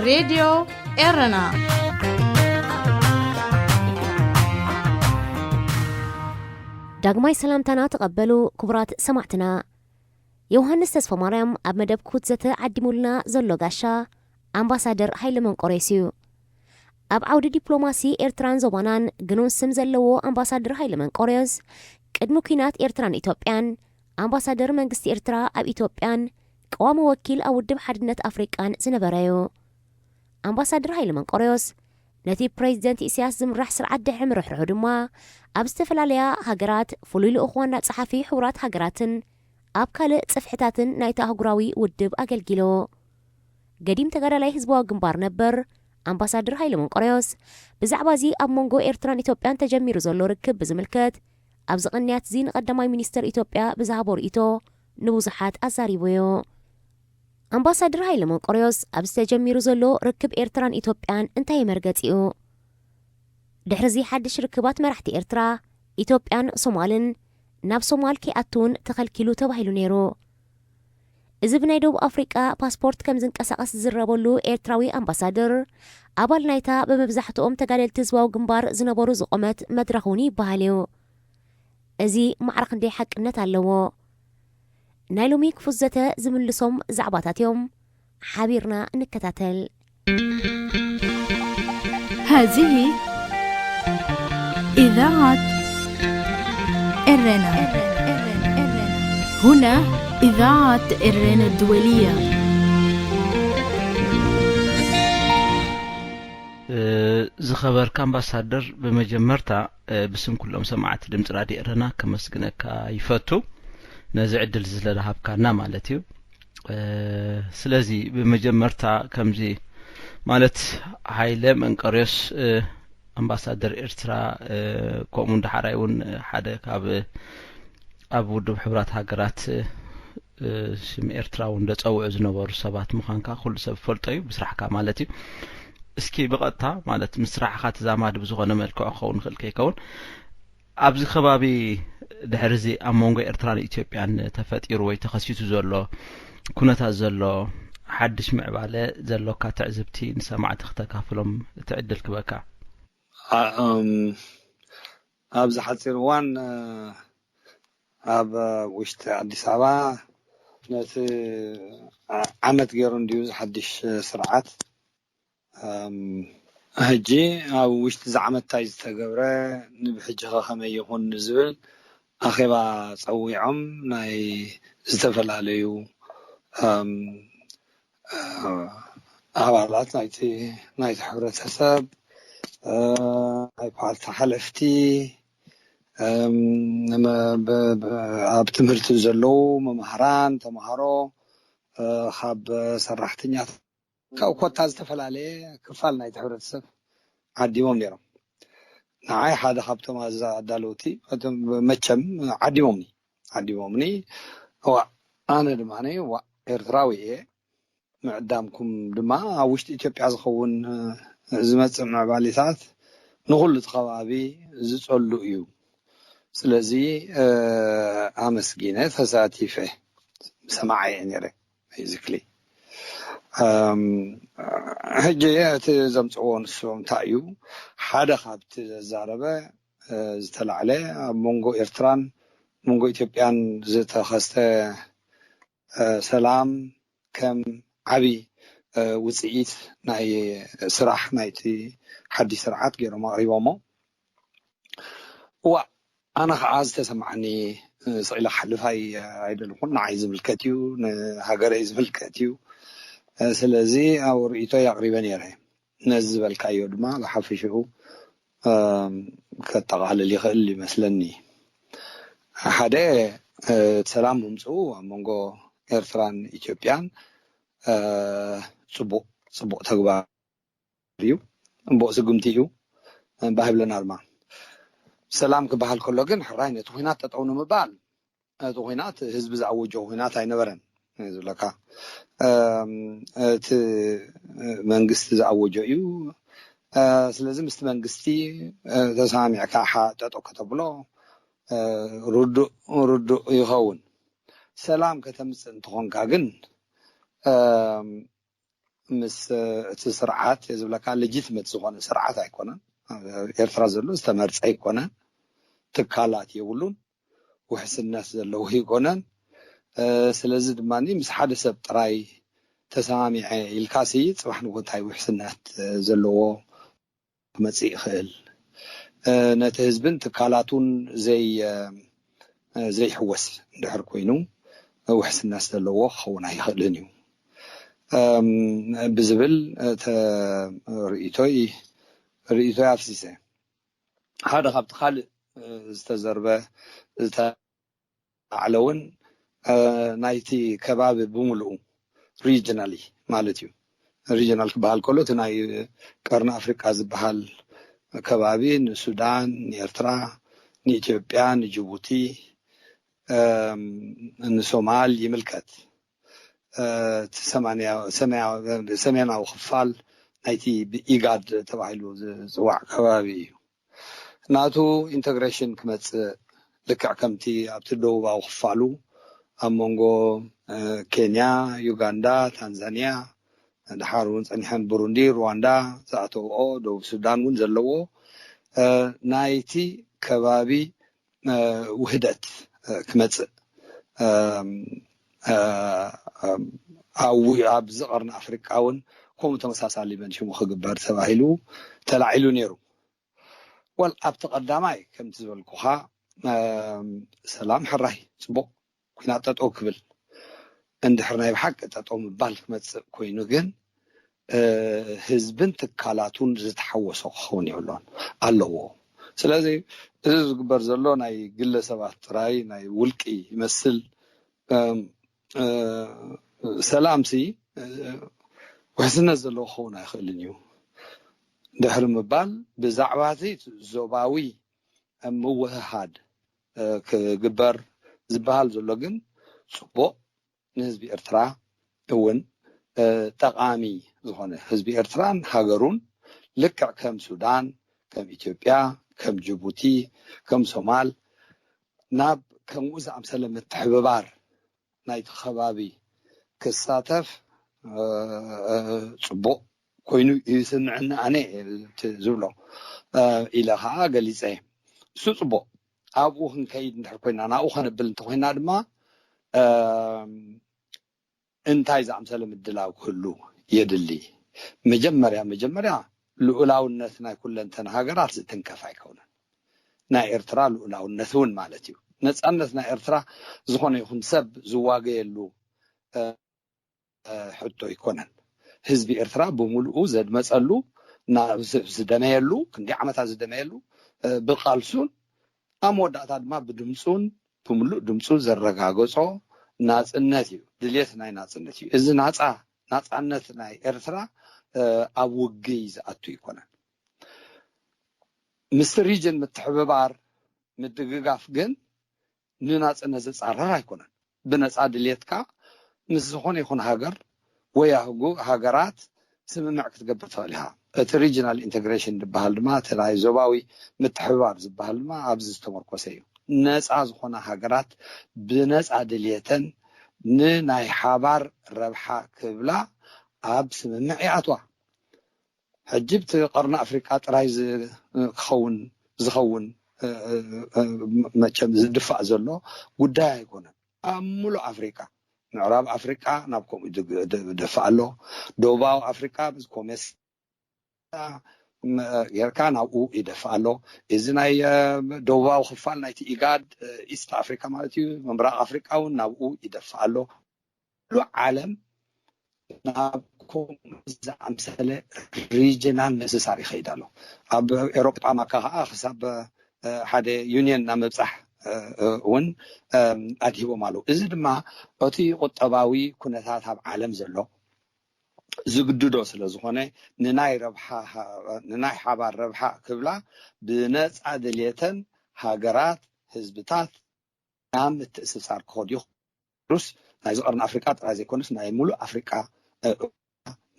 ሬድዮ ኤረና። ዳግማይ ሰላምታና ተቐበሉ ክቡራት ሰማዕትና። ዮሃንስ ተስፋማርያም ኣብ መደብ ክፉት ዘተ ዓዲሙልና ዘሎ ጋሻ ኣምባሳደር ሃይለ መንቆሬስ እዩ። ኣብ ዓውዲ ዲፕሎማሲ ኤርትራን ዞባናን ግኑን ስም ዘለዎ ኣምባሳደር ሃይለ መንቆሬስ ቅድሚ ኲናት ኤርትራን ኢትዮጵያን ኣምባሳደር መንግስቲ ኤርትራ ኣብ ኢትዮጵያን ቀዋሚ ወኪል ኣብ ውድብ ሓድነት ኣፍሪቃን ዝነበረ እዩ። ኣምባሳደር ሃይለ መንቆሬዎስ ነቲ ፕሬዚደንት ኢሳያስ ዝምራሕ ስርዓት ድሕሪ ምርሕርሑ ድማ ኣብ ዝተፈላለያ ሃገራት ፍሉይ ልኡኽ ዋና ጸሓፊ ሕቡራት ሃገራትን ኣብ ካልእ ጽፍሕታትን ናይቲ ኣህጉራዊ ውድብ ኣገልጊሉ። ገዲም ተጋዳላይ ህዝባዊ ግንባር ነበር ኣምባሳደር ሃይለ መንቆሬዎስ ብዛዕባ እዚ ኣብ መንጎ ኤርትራን ኢትዮጵያን ተጀሚሩ ዘሎ ርክብ ብዝምልከት ኣብዚ ቅንያት እዚ ንቀዳማይ ሚኒስተር ኢትዮጵያ ብዝሃቦ ርእይቶ ንብዙሓት ኣዛሪቡ እዩ። ኣምባሳደር ሃይለ መንቆርዮስ ኣብዚ ተጀሚሩ ዘሎ ርክብ ኤርትራን ኢትዮጵያን እንታይ መርገጺኡ? ድሕሪዚ ሓድሽ ርክባት መራሕቲ ኤርትራ፣ ኢትዮጵያን ሶማልን ናብ ሶማል ከይኣትውን ተኸልኪሉ ተባሂሉ ነይሩ። እዚ ብናይ ደቡብ ኣፍሪቃ ፓስፖርት ከም ዝንቀሳቐስ ዝዝረበሉ ኤርትራዊ ኣምባሳደር፣ ኣባል ናይታ ብመብዛሕትኦም ተጋደልቲ ህዝባዊ ግንባር ዝነበሩ ዝቖመት መድረኽ እውን ይበሃል እዩ። እዚ ማዕረ ክንደይ ሓቅነት ኣለዎ? ናይ ሎሚ ክፉት ዘተ ዝምልሶም ዛዕባታት እዮም። ሓቢርና ንከታተል። هذه إذاعة إرنا. هنا إذاعة إرنا الدولية. ዝኸበርካ ኣምባሳደር፣ ብመጀመርታ ብስም ኩሎም ሰማዕቲ ድምፂ ራድዮ ኤረና ከመስግነካ ይፈቱ፣ ነዚ ዕድል ስለዝሃብካና ማለት እዩ። ስለዚ ብመጀመርታ ከምዚ ማለት ሃይለ መንቀርዮስ ኣምባሳደር ኤርትራ፣ ከምኡ ንዳሕራይ እውን ሓደ ካብ ኣብ ውድብ ሕቡራት ሃገራት ሽም ኤርትራ እውን ዘፀውዑ ዝነበሩ ሰባት ምዃንካ ኩሉ ሰብ ፈልጦ እዩ፣ ብስራሕካ ማለት እዩ። እስኪ ብቐጥታ ማለት ምስ ስራሕኻ ተዛማዲ ብዝኾነ መልክዑ ክኸውን ይኽእል ከይከውን ኣብዚ ከባቢ ድሕሪ እዚ ኣብ መንጎ ኤርትራን ኢትዮጵያን ተፈጢሩ ወይ ተኸሲቱ ዘሎ ኩነታት ዘሎ ሓድሽ ምዕባለ ዘሎካ ትዕዝብቲ ንሰማዕቲ ክተካፍሎም እቲ ዕድል ክበካ። ኣብዚ ሓፂር እዋን ኣብ ውሽጢ ኣዲስ ኣበባ ነቲ ዓመት ገይሩ እንድዩ እዚ ሓድሽ ስርዓት ሕጂ ኣብ ውሽጢ እዚ ዓመት እንታይ ዝተገብረ ንብሕጂ ከ ከመይ ይኹን ንዝብል ኣኼባ ፀዊዖም ናይ ዝተፈላለዩ ኣባላት ናይቲ ናይቲ ሕብረተሰብ ናይ ፓርቲ ሓለፍቲ ኣብ ትምህርቲ ዘለዉ መምሃራን ተምሃሮ ካብ ሰራሕተኛታት ካብ ኮታ ዝተፈላለየ ክፋል ናይቲ ሕብረተሰብ ዓዲሞም ነይሮም። ንዓይ ሓደ ካብቶም ኣዳለውቲ መቸም ዓዲሞምኒ ዓዲሞምኒ። እዋ ኣነ ድማ ዋ ኤርትራዊ እየ፣ ምዕዳምኩም ድማ ኣብ ውሽጢ ኢትዮጵያ ዝኸውን ዝመፅእ ምዕባሊታት ንኹሉ እቲ ከባቢ ዝፀሉ እዩ። ስለዚ ኣመስጊነ ተሳቲፈ ሰማዓ እየ ነይረ። ቤዚክሊ ሕጂ እቲ ዘምፅዎ ንሱ እንታይ እዩ? ሓደ ካብቲ ዘዛረበ ዝተላዕለ ኣብ መንጎ ኤርትራን መንጎ ኢትዮጵያን ዝተኸስተ ሰላም ከም ዓብዪ ውፅኢት ናይ ስራሕ ናይቲ ሓድሽ ስርዓት ገይሮም ኣቕሪቦሞ። እዋ ኣነ ከዓ ዝተሰማዓኒ ስቕ ኢለ ክሓልፍ ኣይደለኹን። ንዓይ ዝምልከት እዩ፣ ንሃገረይ ዝምልከት እዩ። ስለዚ ኣብ ርእይቶይ ኣቕሪበ ነይረ። ነዚ ዝበልካዮ ድማ ብሓፈሽኡ ከጠቓልል ይኽእል ይመስለኒ። ሓደ እቲ ሰላም ምምፅኡ ኣብ መንጎ ኤርትራን ኢትዮጵያን ፅቡቕ ፅቡቕ ተግባር እዩ፣ እምቦ ስጉምቲ እዩ። ባህብለና ድማ ሰላም ክበሃል ከሎ ግን ሕራይ ነቲ ኩናት ጠጠው ንምባል እቲ ኩናት ህዝቢ ዝኣወጆ ኩናት ኣይነበረን ዝብለካ እቲ መንግስቲ ዝኣወጆ እዩ። ስለዚ ምስቲ መንግስቲ ተሰማሚዕካ ሓ ጠጠው ከተብሎ ርዱእ ርዱእ ይኸውን። ሰላም ከተምፅእ እንትኾንካ ግን ምስ እቲ ስርዓት ዝብለካ ሌጂትመት ዝኾነ ስርዓት ኣይኮነን። ኤርትራ ዘሎ ዝተመርፀ ኣይኮነን። ትካላት የብሉን። ውሕስነት ዘለዎ ኣይኮነን። ስለዚ ድማ ምስ ሓደ ሰብ ጥራይ ተሰማሚዐ ኢልካሲ ፅባሕ ንጎታይ ውሕስነት ዘለዎ ክመፅእ ይኽእል። ነቲ ህዝብን ትካላቱን ዘይ ዘይሕወስ እንድሕር ኮይኑ ውሕስነት ዘለዎ ክኸውን ኣይኽእልን እዩ ብዝብል ርእቶይ ርእቶይ ኣፍሲሰ። ሓደ ካብቲ ካልእ ዝተዘርበ ዝተዓዕለ እውን ናይቲ ከባቢ ብምሉኡ ሪጅናሊ ማለት እዩ። ሪጅናል ክበሃል ከሎ እቲ ናይ ቀርኒ ኣፍሪቃ ዝበሃል ከባቢ ንሱዳን፣ ንኤርትራ፣ ንኢትዮጵያ፣ ንጅቡቲ፣ ንሶማል ይምልከት። ሰሜናዊ ክፋል ናይቲ ብኢጋድ ተባሂሉ ዝፅዋዕ ከባቢ እዩ። ናቱ ኢንተግሬሽን ክመፅእ ልክዕ ከምቲ ኣብቲ ደቡባዊ ክፋሉ ኣብ መንጎ ኬንያ፣ ዩጋንዳ፣ ታንዛንያ፣ ድሓር እውን ፀኒሐን ብሩንዲ፣ ሩዋንዳ ዝኣተውኦ ደቡብ ሱዳን እውን ዘለዎ ናይቲ ከባቢ ውህደት ክመፅእ ኣብዚ ቀርኒ ኣፍሪቃ እውን ከምኡ ተመሳሳሊ መንሽሙ ክግበር ተባሂሉ ተላዒሉ ነይሩ። ወል ኣብቲ ቀዳማይ ከምቲ ዝበልኩኻ ሰላም ሕራይ ፅቡቕ ኩናት ጠጠው ክብል እንድሕር ናይ ብሓቂ ጠጠው ምባል ክመፅእ ኮይኑ ግን ህዝብን ትካላቱን ዝተሓወሶ ክኸውን የብሎን ኣለዎ። ስለዚ እዚ ዝግበር ዘሎ ናይ ግለሰባት ጥራይ ናይ ውልቂ ይመስል። ሰላምሲ ውሕስነት ዘለዎ ክኸውን ኣይኽእልን እዩ ድሕሪ ምባል ብዛዕባ እዚ ዞባዊ ምውህሃድ ክግበር ዝበሃል ዘሎ ግን ፅቡቕ ንህዝቢ ኤርትራ እውን ጠቓሚ ዝኾነ ህዝቢ ኤርትራን ሃገሩን ልክዕ ከም ሱዳን፣ ከም ኢትዮጵያ፣ ከም ጅቡቲ፣ ከም ሶማል ናብ ከምኡ ዝኣምሰለ ምትሕብባር ናይቲ ከባቢ ክሳተፍ ፅቡቕ ኮይኑ ይስምዕኒ ኣነ ዝብሎ ኢለ ከዓ ገሊፀ። እሱ ፅቡቕ ኣብኡ ክንከይድ እንድሕር ኮይና ናብኡ ከነብል እንተኮይና ድማ እንታይ ዝኣምሰለ ምድላው ክህሉ የድሊ? መጀመርያ መጀመርያ ልኡላውነት ናይ ኩለንተን ሃገራት ዝትንከፍ ኣይከውንን። ናይ ኤርትራ ልኡላውነት እውን ማለት እዩ። ነፃነት ናይ ኤርትራ ዝኾነ ይኹን ሰብ ዝዋገየሉ ሕቶ ኣይኮነን። ህዝቢ ኤርትራ ብምሉኡ ዘድመፀሉ ዝደመየሉ ክንዲ ዓመታት ዝደመየሉ ብቃልሱን ኣብ መወዳእታ ድማ ብድምፁን ብምሉእ ድምፁ ዘረጋገፆ ናፅነት እዩ። ድልየት ናይ ናፅነት እዩ። እዚ ናፃ ናፃነት ናይ ኤርትራ ኣብ ውግይ ዝኣቱ ኣይኮነን። ምስቲ ሪጅን ምትሕብባር ምድግጋፍ ግን ንናፅነት ዝፃረር ኣይኮነን። ብነፃ ድልየትካ ምስ ዝኾነ ይኹን ሃገር ወይ ኣህጉ ሃገራት ስምምዕ ክትገብር ትኽእል ኢኻ። እቲ ሪጅናል ኢንተግሬሽን ዝበሃል ድማ እቲ ናይ ዞባዊ ምትሕብባር ዝበሃል ድማ ኣብዚ ዝተመርኮሰ እዩ። ነፃ ዝኾና ሃገራት ብነፃ ድልየተን ንናይ ሓባር ረብሓ ክብላ ኣብ ስምምዕ ይኣትዋ። ሕጂ ብቲ ቀርኒ ኣፍሪቃ ጥራይ ክኸውን ዝኸውን መቸም ዝድፋእ ዘሎ ጉዳይ ኣይኮነን። ኣብ ሙሉእ ኣፍሪቃ ምዕራብ ኣፍሪቃ ናብ ከምኡ ይደፋእ ኣሎ። ደቡባዊ ኣፍሪቃ ኮሜሳ ጌርካ ናብኡ ይደፋእ ኣሎ። እዚ ናይ ደቡባዊ ክፋል ናይቲ ኢጋድ ኢስት ኣፍሪካ ማለት እዩ፣ ምብራቅ ኣፍሪቃ እውን ናብኡ ይደፋእ ኣሎ። ኩሉ ዓለም ናብ ከምኡ ዝኣምሰለ ሪጅናል ምእስሳር ይኸይድ ኣሎ። ኣብ ኤሮጳ ማካ ከዓ ክሳብ ሓደ ዩኒየን ናብ ምብፃሕ እውን ኣድሂቦም ኣለዉ። እዚ ድማ እቲ ቁጠባዊ ኩነታት ኣብ ዓለም ዘሎ ዝግድዶ ስለ ዝኾነ ንናይ ረብሓ ንናይ ሓባር ረብሓ ክብላ ብነፃ ድልየተን ሃገራት ህዝብታት ናብ ምትእስሳር ክኸዱ ይኽእሉስ ናይዚ ቀርኒ ኣፍሪቃ ጥራይ ዘይኮነስ ናይ ሙሉእ ኣፍሪቃ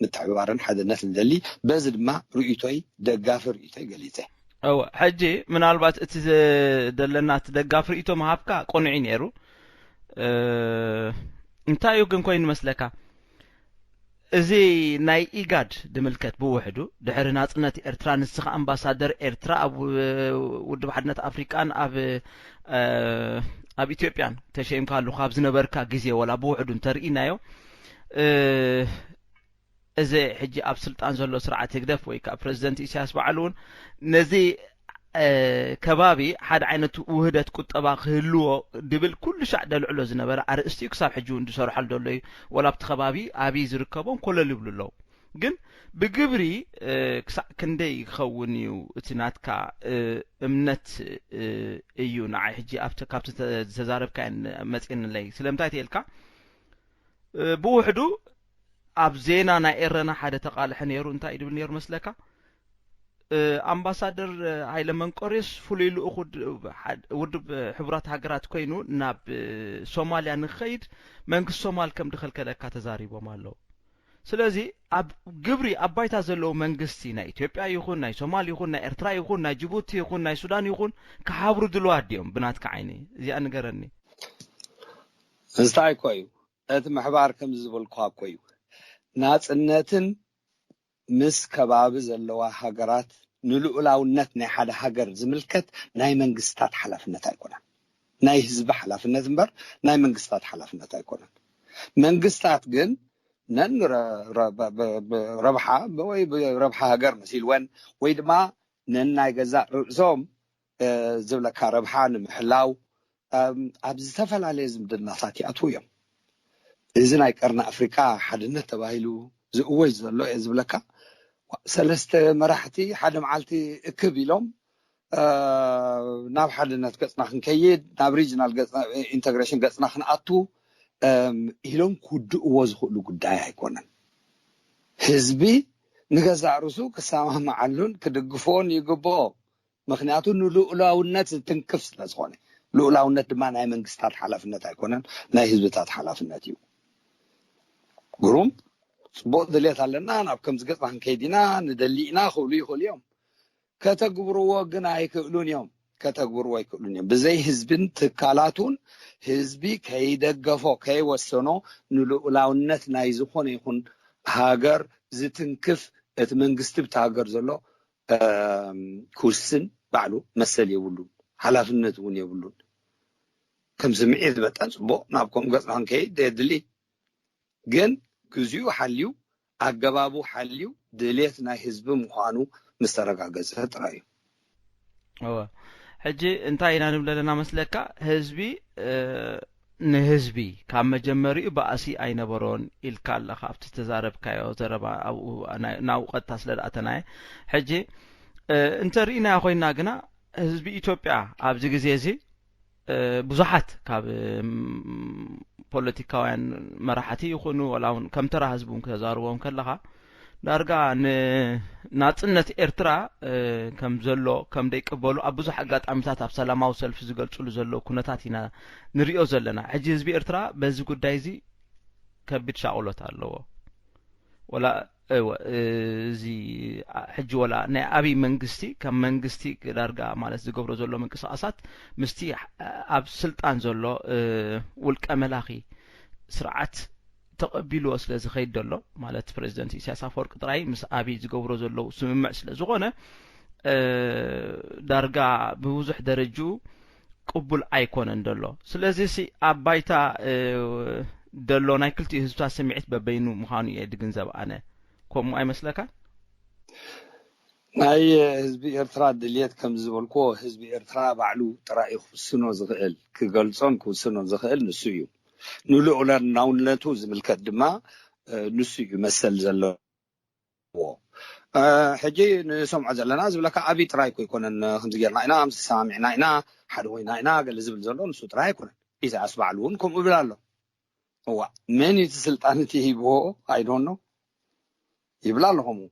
ምትሕብባርን ሓድነት ንደሊ። በዚ ድማ ርእይቶይ ደጋፊ ርእይቶይ ገሊፀ። እወ ሕጂ ምናልባት እቲ ዘለና እቲ ደጋፊ ርእይቶ ምሃብካ ቅኑዕ እዩ ነይሩ። እንታይ እዩ ግን ኮይኑ መስለካ እዚ ናይ ኢጋድ ድምልከት ብውሕዱ ድሕሪ ናጽነት ኤርትራ ንስኻ ኣምባሳደር ኤርትራ ኣብ ውድብ ሓድነት ኣፍሪቃን ኣብ ኣብ ኢትዮጵያን ተሸይምካሉ ካብ ዝነበርካ ግዜ ወላ ብውሕዱ እንተርኢናዮ እዚ ሕጂ ኣብ ስልጣን ዘሎ ስርዓት ህግደፍ ወይ ከዓ ፕረዚደንት ኢሳያስ በዓሉ እውን ነዚ ከባቢ ሓደ ዓይነት ውህደት ቁጠባ ክህልዎ ድብል ኩሉ ሻዕ ደልዕሎ ዝነበረ ኣርእስቲ እዩ። ክሳብ ሕጂ እውን ዝሰርሓሉ ዘሎ እዩ። ወላ ኣብቲ ከባቢ ኣብይ ዝርከቦም ኮለል ይብሉ ኣለዉ። ግን ብግብሪ ክሳዕ ክንደይ ይኸውን እዩ እቲ ናትካ እምነት እዩ ንዓይ ሕጂ ኣብቲ ካብቲ ዝተዛረብካዮ መፅንለይ ስለምንታይ ተልካ ብውሕዱ ኣብ ዜና ናይ ኤረና ሓደ ተቃልሐ ነይሩ እንታይ ድብል ነይሩ መስለካ ኣምባሳደር ሃይለ መንቆሬስ ፍሉይ ልኡኽ ውድብ ሕቡራት ሃገራት ኮይኑ ናብ ሶማልያ ንኸይድ መንግስቲ ሶማል ከም ድኸልከለካ ተዛሪቦም ኣለዉ። ስለዚ ኣብ ግብሪ ኣብ ባይታ ዘለዉ መንግስቲ ናይ ኢትዮጵያ ይኹን ናይ ሶማል ይኹን ናይ ኤርትራ ይኹን ናይ ጅቡቲ ይኹን ናይ ሱዳን ይኹን ክሓብሩ ድልዋት ድዮም? ብናትካ ዓይኒ እዚኣ ንገረኒ። እንታይ እኮ እዩ እቲ ምሕባር ከምዚ ዝበልኩኻ እኮ እዩ ናፅነትን ምስ ከባቢ ዘለዋ ሃገራት ንልኡላውነት ናይ ሓደ ሃገር ዝምልከት ናይ መንግስታት ሓላፍነት ኣይኮነን። ናይ ህዝቢ ሓላፍነት እምበር ናይ መንግስታት ሓላፍነት ኣይኮነን። መንግስታት ግን ነን ረብሓ ወይ ረብሓ ሃገር መሲልወን ወይ ድማ ነናይ ገዛእ ርእሶም ዝብለካ ረብሓ ንምሕላው ኣብ ዝተፈላለየ ዝምድናታት ይኣትዉ እዮም። እዚ ናይ ቀርኒ ኣፍሪቃ ሓድነት ተባሂሉ ዝእወጅ ዘሎ እየ ዝብለካ ሰለስተ መራሕቲ ሓደ መዓልቲ እክብ ኢሎም ናብ ሓድነት ገፅና ክንከይድ ናብ regional integration ገፅና ክንኣቱ ኢሎም ክውድእዎ ዝኽእሉ ጉዳይ ኣይኮነን። ህዝቢ ንገዛእ ርእሱ ክሰማማዓሉን ክድግፎን ይግብኦ። ምኽንያቱ ንልኡላውነት ዝትንክፍ ስለዝኾነ ልኡላውነት ድማ ናይ መንግስታት ሓላፍነት ኣይኮነን ናይ ህዝብታት ሓላፍነት እዩ። ግሩም ፅቡቅ ድሌት ኣለና ናብ ከምዚ ገፅና ክንከይድ ኢና ንደሊ ኢና ክብሉ ይኽእሉ እዮም። ከተግብርዎ ግን ኣይክእሉን እዮም። ከተግብርዎ ኣይክእሉን እዮም። ብዘይ ህዝብን ትካላቱን ህዝቢ ከይደገፎ ከይወሰኖ ንልኡላውነት ናይ ዝኾነ ይኹን ሃገር ዝትንክፍ እቲ መንግስቲ ብቲ ሃገር ዘሎ ክውስን ባዕሉ መሰል የብሉን፣ ሓላፍነት እውን የብሉን። ከም ስምዒት መጠን ፅቡቅ ናብ ከምኡ ገፅና ክንከይድ የድሊ። ግን ግዚኡ ሓልዩ ኣገባቡ ሓልዩ ድሌት ናይ ህዝቢ ምዃኑ ምስ ተረጋገፀ ጥራይ እዩ። እወ ሕጂ እንታይ ኢና ንብል ዘለና መስለካ ህዝቢ ንህዝቢ ካብ መጀመሪኡ ባእሲ ኣይነበሮን ኢልካ ኣለኻ ኣብቲ ዝተዛረብካዮ ዘረባ ኣብኡ ናብኡ ቀጥታ ስለ ዝኣተናየ ሕጂ እንተርኢናዮ ኮይንና ግና ህዝቢ ኢትዮጵያ ኣብዚ ግዜ እዚ ብዙሓት ካብ ፖለቲካውያን መራሕቲ ይኹኑ ወላ እውን ከም ተራ ህዝቢ እውን ክተዛርቦም ከለኻ ዳርጋ ንናፅነት ኤርትራ ከም ዘሎ ከም ደይቅበሉ ኣብ ብዙሕ ኣጋጣሚታት ኣብ ሰላማዊ ሰልፊ ዝገልፅሉ ዘለዉ ኩነታት ኢና ንሪኦ ዘለና። ሕጂ ህዝቢ ኤርትራ በዚ ጉዳይ እዚ ከቢድ ሻቕሎት ኣለዎ። ወላ እወ እዚ ሕጂ ወላ ናይ ኣብይ መንግስቲ ከም መንግስቲ ዳርጋ ማለት ዝገብሮ ዘሎ ምንቅስቃሳት ምስቲ ኣብ ስልጣን ዘሎ ውልቀ መላኺ ስርዓት ተቐቢልዎ ስለ ዝኸይድ ዘሎ ማለት ፕረዚደንት ኢሳያስ ኣፈወርቂ ጥራይ ምስ ኣብይ ዝገብሮ ዘለዉ ስምምዕ ስለ ዝኾነ ዳርጋ ብብዙሕ ደረጅኡ ቅቡል ኣይኮነን ዘሎ። ስለዚ ሲ ኣብ ባይታ ደሎ ናይ ክልቲኡ ህዝብታት ስምዒት በበይኑ ምዃኑ እየ ድግንዘብ ኣነ። ከምኡ ኣይመስለካን? ናይ ህዝቢ ኤርትራ ድልየት ከም ዝበልክዎ ህዝቢ ኤርትራ ባዕሉ ጥራይ ክውስኖ ዝኽእል ክገልጾን ክውስኖ ዝኽእል ንሱ እዩ። ንልኡላውነቱ ዝምልከት ድማ ንሱ እዩ መሰል ዘለዎ። ሕጂ ንሰምዖ ዘለና ዝብለካ ኣብይ ጥራይ እኮ ኣይኮነን ከምዚ ጌርና ኢና ምስ ተሰማሚዕና ኢና ሓደ ኮይና ኢና ገለ ዝብል ዘሎ ንሱ ጥራይ ኣይኮነን። ኢሳያስ ባዕሉ እውን ከምኡ ይብል ኣሎ። እዋ መን እዩ እቲ ስልጣን እቲ ሂብዎ? I don't know ይብል ኣሎ ከምኡ።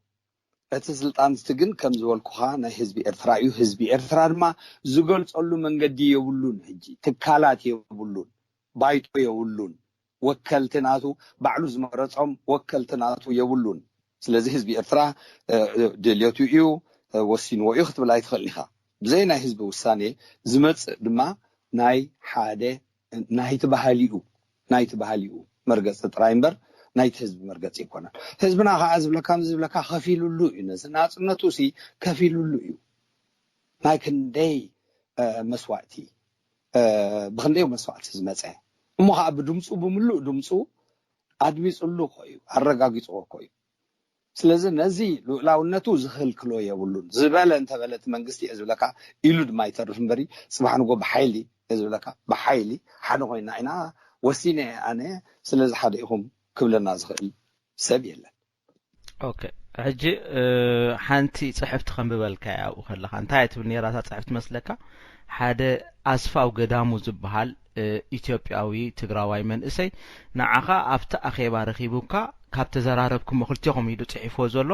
እቲ ስልጣን እቲ ግን ከም ዝበልኩኻ ናይ ህዝቢ ኤርትራ እዩ። ህዝቢ ኤርትራ ድማ ዝገልጸሉ መንገዲ የብሉን። ሕጂ ትካላት የብሉን፣ ባይቶ የብሉን፣ ወከልቲ ናቱ ባዕሉ ዝመረጾም ወከልቲ ናቱ የብሉን። ስለዚ ህዝቢ ኤርትራ ድልየቱ እዩ ወሲንዎ እዩ ክትብል ኣይትኽእልን ኢኻ። ብዘይ ናይ ህዝቢ ውሳኔ ዝመጽእ ድማ ናይ ሓደ ናይቲ ባህሊኡ ናይቲ ባህሊኡ መርገጺ ጥራይ እምበር ናይቲ ህዝቢ መርገፂ ኣይኮነን። ህዝብና ከዓ ዝብለካ ዝብለካ ከፊሉሉ እዩ። ነዚ ናፅነቱ ሲ ከፊሉሉ እዩ። ናይ ክንደይ መስዋእቲ፣ ብክንደይ መስዋእቲ ዝመፀ፣ እሞ ከዓ ብድምፁ፣ ብምሉእ ድምፁ ኣድሚፅሉ እኮ እዩ፣ ኣረጋጊፅዎ እኮ እዩ። ስለዚ ነዚ ልኡላውነቱ ዝኽልክሎ የብሉን። ዝበለ እንተበለ እቲ መንግስቲ እየ ዝብለካ ኢሉ ድማ ይተርፍ እምበሪ፣ ፅባሕ ንጎ ብሓይሊ እየ ዝብለካ፣ ብሓይሊ ሓደ ኮይና ኢና፣ ወሲነ ኣነ ስለዚ ሓደ ኢኹም ክብለና ዝኽእል ሰብ የለን። ኦኬ፣ ሕጂ ሓንቲ ፅሕፍቲ ከንብበልካ እያ። ኣብኡ ከለካ እንታይ ትብል ነራ እታ ፅሕፍቲ መስለካ? ሓደ ኣስፋው ገዳሙ ዝበሃል ኢትዮጵያዊ ትግራዋይ መንእሰይ ንዓኻ ኣብቲ ኣኼባ ረኺቡካ ካብ ተዘራረብኩሞ ክልቴኹም ኢሉ ፅሒፍዎ ዘሎ፣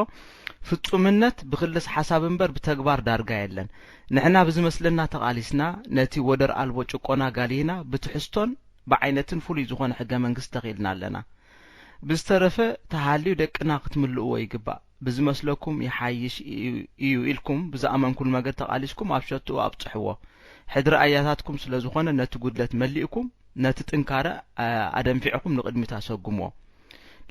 ፍፁምነት ብክልስ ሓሳብ እምበር ብተግባር ዳርጋ የለን። ንሕና ብዝመስለና ተቓሊስና፣ ነቲ ወደር ኣልቦ ጭቆና ጋሊህና ብትሕዝቶን ብዓይነትን ፍሉይ ዝኾነ ሕገ መንግስቲ ተኺልና ኣለና። ብዝተረፈ ተሃልዩ ደቅና ክትምልእዎ ይግባእ። ብዝመስለኩም ይሓይሽ እዩ ኢልኩም ብዝኣመንኩሉ መገድ ተቓሊስኩም ኣብ ሸትኡ ኣብፅሕዎ። ሕድሪ ኣያታትኩም ስለ ዝኾነ ነቲ ጉድለት መሊእኩም ነቲ ጥንካረ ኣደንፊዕኩም ንቕድሚት ኣሰጉምዎ።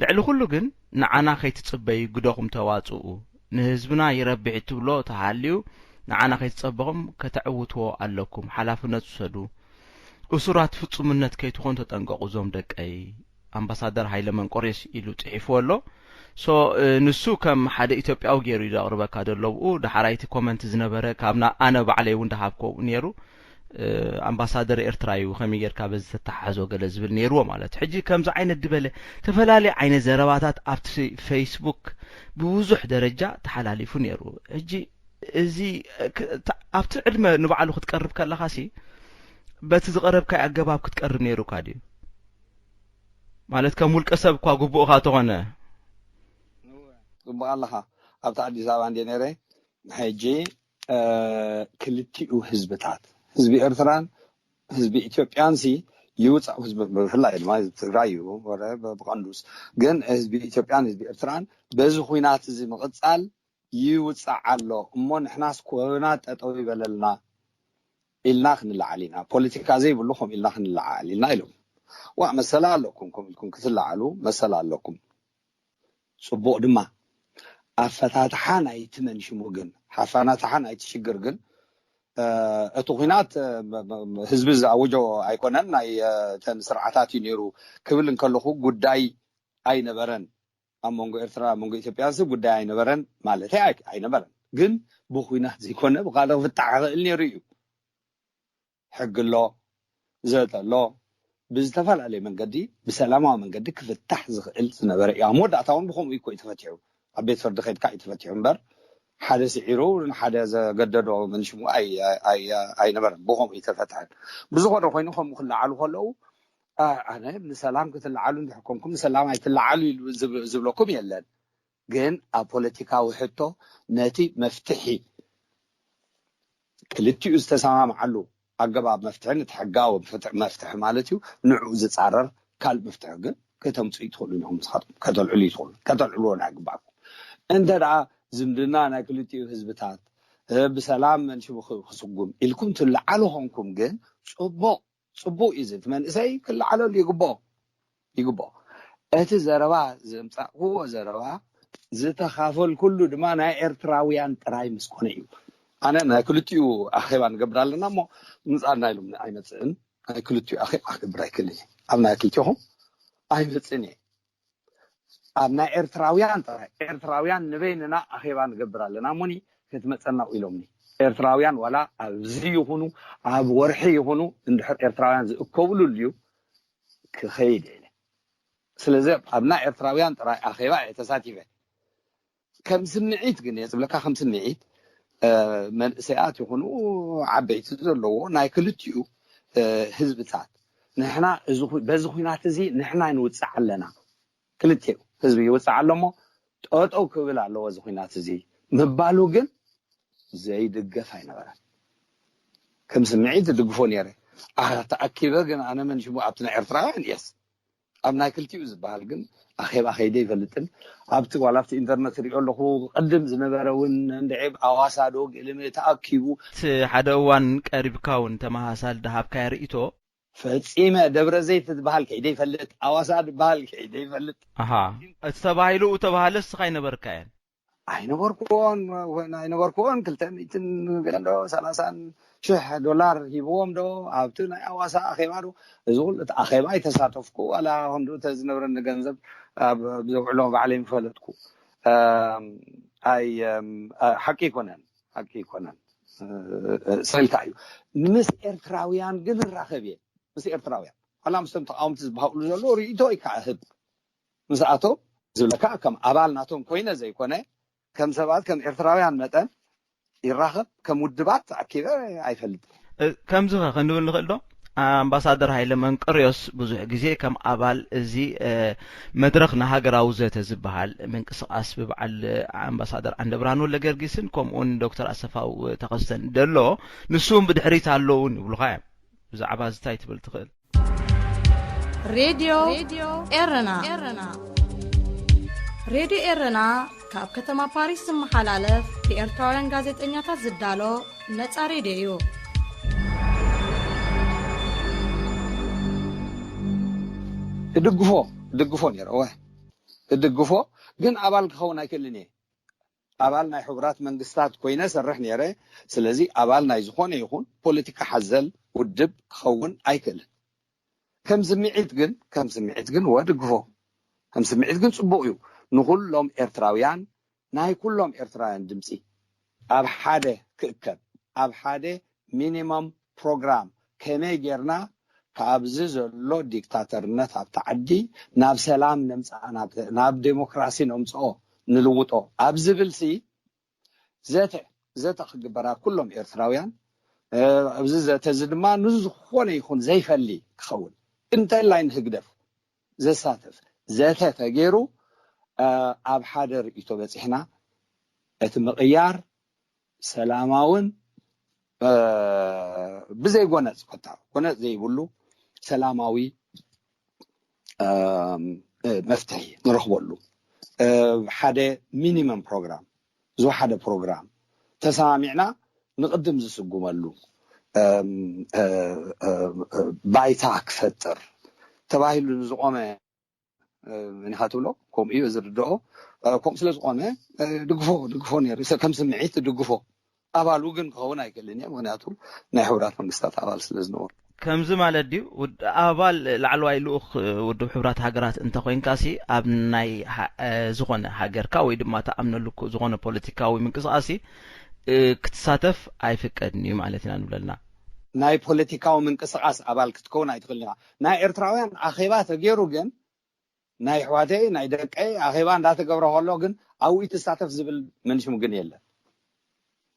ልዕሊ ኩሉ ግን ንዓና ከይትፅበዩ ግደኹም ተዋፅኡ። ንህዝብና ይረብሕ እትብሎ ተሃልዩ ንዓና ከይትፀበኹም ከተዕውትዎ ኣለኩም። ሓላፍነት ውሰዱ። እሱራት ፍፁምነት ከይትኾኑ ተጠንቀቑ እዞም ደቀይ። ኣምባሳደር ሃይለ መንቆሬስ ኢሉ ፅሒፍዎ ኣሎ። ሶ ንሱ ከም ሓደ ኢትዮጵያዊ ገይሩ እዩ ዘቕርበካ ዘሎ። ብኡ ዳሕራይቲ ኮመንት ዝነበረ ካብና ኣነ ባዕለይ እውን ደሃብኮ ነይሩ። ኣምባሳደር ኤርትራ እዩ ከመይ ጌርካ በዚ ተተሓሕዞ ገለ ዝብል ነይርዎ ማለት። ሕጂ ከምዚ ዓይነት ድበለ ተፈላለየ ዓይነት ዘረባታት ኣብቲ ፌስቡክ ብብዙሕ ደረጃ ተሓላሊፉ ነይሩ። ሕጂ እዚ ኣብቲ ዕድመ ንባዕሉ ክትቀርብ ከለካ ሲ በቲ ዝቀረብካ ኣገባብ ክትቀርብ ነይሩካ ድዩ? ማለት ከም ውልቀ ሰብ እኳ ግቡእካ ተኾነ ግቡእ ኣለካ። ኣብቲ ኣዲስ ኣበባ እንደ ነረ ሕጂ ክልቲኡ ህዝብታት ህዝቢ ኤርትራን ህዝቢ ኢትዮጵያን ሲ ይውፃእ ህዝቢ ብፍላይ ድማ ህዝቢ ትግራይ እዩ ብቀንዱስ ግን ህዝቢ ኢትዮጵያን ህዝቢ ኤርትራን በዚ ኩናት እዚ ምቕፃል ይውፃዕ ኣሎ እሞ ንሕናስ ኩናት ጠጠው ይበለልና ኢልና ክንለዓል ኢና። ፖለቲካ ዘይብሉ ከም ኢልና ክንለዓል ኢና ኢሎም። ዋ መሰላ ኣለኩም ከም ኢልኩም ክትለዓሉ መሰላ ኣለኩም። ፅቡቕ ድማ ኣፈታትሓ ናይቲ መንሽሙ ግን ሓፋናትሓ ናይቲ ሽግር ግን እቲ ኩናት ህዝቢ ዝኣወጆ ኣይኮነን ናይ ተን ስርዓታት እዩ ነይሩ ክብል እንከለኹ ጉዳይ ኣይነበረን። ኣብ መንጎ ኤርትራ ኣብ መንጎ ኢትዮጵያ ሲ ጉዳይ ኣይነበረን ማለት ኣይነበረን። ግን ብኩናት ዘይኮነ ብካልእ ክፍታሕ ክእል ነይሩ እዩ። ሕጊ ኣሎ፣ ዘተ ኣሎ፣ ብዝተፈላለየ መንገዲ ብሰላማዊ መንገዲ ክፍታሕ ዝኽእል ዝነበረ እዩ። ኣብ መወዳእታ እውን ብከምኡ እኮ እዩ ተፈቲሑ። ኣብ ቤት ፍርዲ ከድካ እዩ ተፈቲሑ እምበር ሓደ ስዒሩ ንሓደ ዘገደዶ መንሽሙ ኣይነበረን። ብከምኡ እዩ ተፈትሐን። ብዝኾነ ኮይኑ ከምኡ ክለዓሉ ከለዉ ኣነ ንሰላም ክትለዓሉ እንድሕር ኮንኩም ንሰላም ኣይትለዓሉ ኢሉ ዝብለኩም የለን። ግን ኣብ ፖለቲካዊ ሕቶ ነቲ መፍትሒ ክልቲኡ ዝተሰማምዓሉ ኣገባብ መፍትሒ ነቲ ሕጋዊ መፍትሒ ማለት እዩ ንዕኡ ዝፃረር ካልእ መፍትሒ ግን ከተምፅኡ ትኽእሉ ኢኹም ንስኻትኩም ከተልዕሉ ይትኽእሉ ከተልዕልዎ ናይ ግባእኩም እንተ ደኣ ዝምድና ናይ ክልቲኡ ህዝብታት ብሰላም መንሽቡ ክስጉም ኢልኩም ትለዓሉ ኾንኩም ግን ፅቡቕ ፅቡቅ እዩ ዝብል መንእሰይ ክለዓለሉ ይግብኦ ይግብኦ እቲ ዘረባ ዘምፃእክዎ ዘረባ ዝተኻፈልኩሉ ድማ ናይ ኤርትራውያን ጥራይ ምስ ኮነ እዩ ኣነ ናይ ክልቲኡ ኣኼባ ንገብር ኣለና እሞ ምፃና ኢሉም ኣይመፅእን ናይ ክልቲኡ ኣኼባ ክገብር ኣይክልን እየ ኣብ ናይ ክልቲኹም ኣይመፅእን እየ ኣብ ናይ ኤርትራውያን ጥራይ ኤርትራውያን ንበይንና ኣኼባ ንገብር ኣለና እሞኒ ክትመፀና ኢሎምኒ ኤርትራውያን ዋላ ኣብዚ ይኹኑ ኣብ ወርሒ ይኹኑ እንድሕር ኤርትራውያን ዝእከብሉ ልዩ ክኸይድ እየ ስለዚ ኣብ ናይ ኤርትራውያን ጥራይ ኣኼባ እየ ተሳቲፈ ከም ስምዒት ግን እየ ዝብለካ ከም ስምዒት መንእሰያት ይኹኑ ዓበይቲ ዘለዎ ናይ ክልቲኡ ህዝብታት ንሕና በዚ ኩናት እዚ ንሕና ንውፅዕ ኣለና ክልቲኡ ህዝቢ ይውፅዕ ኣሎ እሞ ጠጠው ክብል ኣለዎ እዚ ኩናት እዚ ምባሉ ግን ዘይድገፍ ኣይነበረን ከም ስምዒት ዝድግፎ ነይረ ተኣኪበ ግን ኣነ መን ሽሙ ኣብቲ ናይ ኤርትራውያን የስ ኣብ ናይ ክልቲኡ ዝበሃል ግን ኣኼባ ከይደ ይፈልጥን ኣብቲ ዋላ ኣብቲ ኢንተርነት ሪኦ ኣለኹ ቅድም ዝነበረ እውን እንድዒ ኣዋሳ ዶ ገለመ ተኣኪቡ እቲ ሓደ እዋን ቀሪብካ እውን ተመሳሳሊ ድሃብካዮ ርእይቶ ፈጺመ ደብረ ዘይት ትበሃል ከይደ ይፈልጥ፣ ኣዋሳ ትበሃል ከይደ ይፈልጥ። ኣሃ፣ እቲ ተባሂሉ ተባሃለ እስኻ ኣይነበርካየን? ኣይነበርኩዎን። ኣይነበርኩዎን። ክልተ ሚእትን ገለ ዶ ሰላሳን ሽሕ ዶላር ሂብዎም ዶ ኣብቲ ናይ ኣዋሳ ኣኼባ ዶ? እዚ ኩሉ እቲ ኣኼባ ኣይተሳተፍኩ። ዋላ ክንዱ ተዝነብረኒ ገንዘብ ኣብ ዘውዕሎ ባዕለይ ምፈለጥኩ። ኣይ ሓቂ ኣይኮነን፣ ሓቂ ኣይኮነን። ስልካ እዩ። ምስ ኤርትራውያን ግን ራኸብ እየ። ምስ ኤርትራውያን፣ ዋላ ምስቶም ተቃወምቲ ዝበሃሉ ዘሎ ርእይቶ ይከዓ ህብ ምስኣቶም ዝብለካ፣ ከም ኣባል ናቶም ኮይነ ዘይኮነ፣ ከም ሰባት፣ ከም ኤርትራውያን መጠን ይራኸብ፣ ከም ውድባት ተኣኪበ ኣይፈልጥን። ከምዚ ኸ ክንብል ንኽእል ዶ? ኣምባሳደር ሃይለ መንቀርዮስ ብዙሕ ግዜ ከም ኣባል እዚ መድረኽ ንሃገራዊ ዘተ ዝበሃል ምንቅስቃስ ብበዓል ኣምባሳደር ዓንደብርሃን ወልደገርጊስን ከምኡውን ዶክተር ኣሰፋው ተኸስተን ደሎ፣ ንሱ እውን ብድሕሪት ኣለውን ይብሉኻ እዮም። ብዛዕባ እዚ እንታይ ትብል ትኽእል? ሬድዮ ኤረና። ሬድዮ ኤረና ካብ ከተማ ፓሪስ ዝመሓላለፍ ብኤርትራውያን ጋዜጠኛታት ዝዳሎ ነጻ ሬድዮ እዩ። እድግፎ እድግፎ ነይረ፣ እወ፣ እድግፎ፣ ግን ኣባል ክኸውን ኣይክእልን እየ። ኣባል ናይ ሕቡራት መንግስታት ኮይነ ሰርሕ ነይረ። ስለዚ ኣባል ናይ ዝኾነ ይኹን ፖለቲካ ሓዘል ውድብ ክኸውን ኣይክእልን። ከም ስምዒት ግን፣ ከም ስምዒት ግን ወድግፎ። ከም ስምዒት ግን ጽቡቕ እዩ። ንኹሎም ኤርትራውያን፣ ናይ ኩሎም ኤርትራውያን ድምጺ ኣብ ሓደ ክእከብ፣ ኣብ ሓደ ሚኒመም ፕሮግራም፣ ከመይ ጌርና ካብዚ ዘሎ ዲክታተርነት ኣብቲ ዓዲ ናብ ሰላም ነምጽኣ፣ ናብ፣ ናብ ዴሞክራሲ ነምጽኦ፣ ንልውጦ ኣብ ዝብል ሲ ዘተ፣ ዘተ ክግበር ኣብ ኩሎም ኤርትራውያን። እ፣ ኣብዚ ዘተ እዚ ድማ ንዝኾነ ይኹን ዘይፈሊ ክኸውን፣ እንተላይ ንህግደፍ ዘሳተፍ ዘተ ተገይሩ፣ እ፣ ኣብ ሓደ ርእይቶ በጺሕና፣ እቲ ምቕያር ሰላማውን፣ እ፣ ብዘይ ጎነጽ፣ ኮታ ጎነጽ ዘይብሉ ሰላማዊ፣ እ፣ እ፣ መፍትሒ ንረኽበሉ፣ እ፣ ሓደ ሚኒመም ፕሮግራም፣ ዝወሓደ ፕሮግራም ተሰማሚዕና ንቕድም ዝስጉመሉ፣ እ፣ እ፣ እ፣ እ፣ ባይታ ክፈጥር ተባሂሉ ንዝቖመ፣ እ፣ መን ኢኻ ትብሎ? ከምኡ እዩ ዝርድኦ። እ፣ ከምኡ ስለ ዝኾነ፣ እ፣ ድግፎ፣ ድግፎ ነይሩ። ሰ-፣ ከም ስምዒት ድግፎ። ኣባሉ ግን ክኸውን ኣይክእልን እየ፣ ምኽንያቱ ናይ ሕቡራት መንግስታት ኣባል ስለ ዝነበሩ። ከምዚ ማለት ድዩ? ውድ-፣ ኣባል ላዕለዋይ ልኡኽ ውድብ ሕቡራት ሃገራት እንተኾይንካሲ፣ ኣብ ናይ ሃ-፣ እ፣ ዝኾነ ሃገርካ ወይ ድማ ትኣምነሉ እኮ ዝኾነ ፖለቲካዊ ምንቅስቃሲ፣ እ፣ ክትሳተፍ ኣይፍቀድን እዩ ማለት ኢና ንብለልና። ናይ ፖለቲካዊ ምንቅስቃስ ኣባል ክትከውን ኣይትኽእልን ኢኻ። ናይ ኤርትራውያን ኣኼባ ተገይሩ ግን፣ ናይ ኣሕዋተይ፣ ናይ ደቀይ ኣኼባ እንዳተገብረ ከሎ ግን ኣብኡ ትሳተፍ ዝብል መንሽም ግን የለን።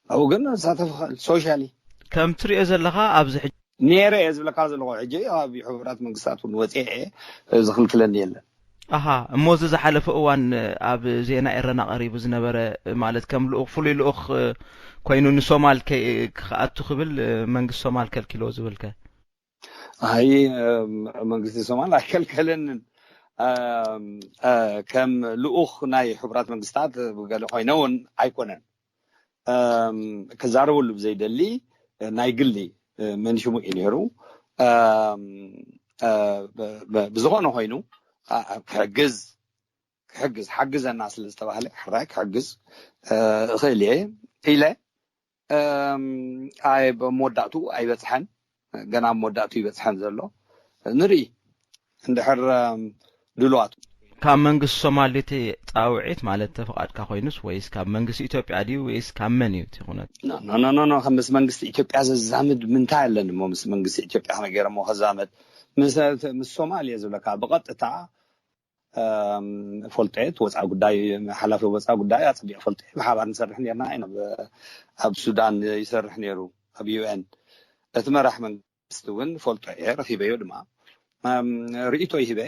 ኣብኡ ግን ክሳተፍ ይኽእል፣ ሶሻሊ። ከም ትሪኦ ዘለኻ ኣብዚ ሕጂ ነይረ እየ ዝብለካ ዘለኹ። ሕጂ ኣብ ሕቡራት መንግስታት እውን ወፂአ እየ፣ ዝኽልክለኒ የለን። ኣሃ፣ እሞ እዚ ዝሓለፈ እዋን ኣብ ዜና ኤረና ቀሪቡ ዝነበረ፣ ማለት ከም ልኡኽ፣ ፍሉይ ልኡኽ ኮይኑ ንሶማል ከ-፣ ክኣቱ ክብል መንግስቲ ሶማል ከልኪልዎ ዝብልከ? ኣይ፣ እም፣ መንግስቲ ሶማል ኣይከልከለንን። እም፣ እ፣ ከም ልኡኽ ናይ ሕቡራት መንግስታት ገለ ኮይነ እውን ኣይኮነን። እም፣ ክዛረበሉ ብዘይደሊ፣ እ፣ ናይ ግሊ፣ እ፣ መንሽሙ እዩ ነይሩ። እም፣ እ፣ ብ-፣ ብ-፣ ብዝኾነ ኮይኑ፣ ኣ-፣ ኣ-፣ ክሕግዝ፣ ክሕግዝ፣ ሓግዘና ስለ ዝተባህለ፣ ሕራይ ክሕግዝ፣ እ፣ እኽእል እየ ኢለ። እም፣ ኣይ፣ ኣብ መወዳእቱ ኣይበጽሐን። ገና ኣብ መወዳእቱ ይበጽሐን ዘሎ። ንርኢ፣ እንድሕር፣ እም፣ ድሉዋት። ካብ መንግስቲ ሶማል ድዩ እቲ ጻውዒት፣ ማለት እቲ ፍቓድካ ኮይኑስ፣ ወይስ ካብ መንግስቲ ኢትዮጵያ ድዩ፣ ወይስ ካብ መን እዩ እቲ ኩነት? ኖ፣ ኖ፣ ኖ፣ ኖ፣ ኖ፣ ከም ምስ መንግስቲ ኢትዮጵያ ዘዛምድ ምንታይ ኣለኒ እሞ፣ ምስ መንግስቲ ኢትዮጵያ ከመይ ገይረ እሞ ከዛመድ? ምስ፣ ምስ ሶማል እየ ዝብለካ፣ ብቐጥታ፣ እም፣ ፈልጦ እየ፣ እቲ ወፃኢ ጉዳይ፣ ሓላፊ ወፃኢ ጉዳይ ኣፀቢቕ ፈልጦ እየ። ብሓባር ንሰርሕ ነርና ኢና። ኣብ፣ ኣብ ሱዳን ይሰርሕ ነይሩ፣ ኣብ ዩ ኤን። እቲ መራሕ መንግስቲ እውን ፈልጦ እየ፣ ረኺበዮ ድማ። እም፣ ርእይቶ ይህበ።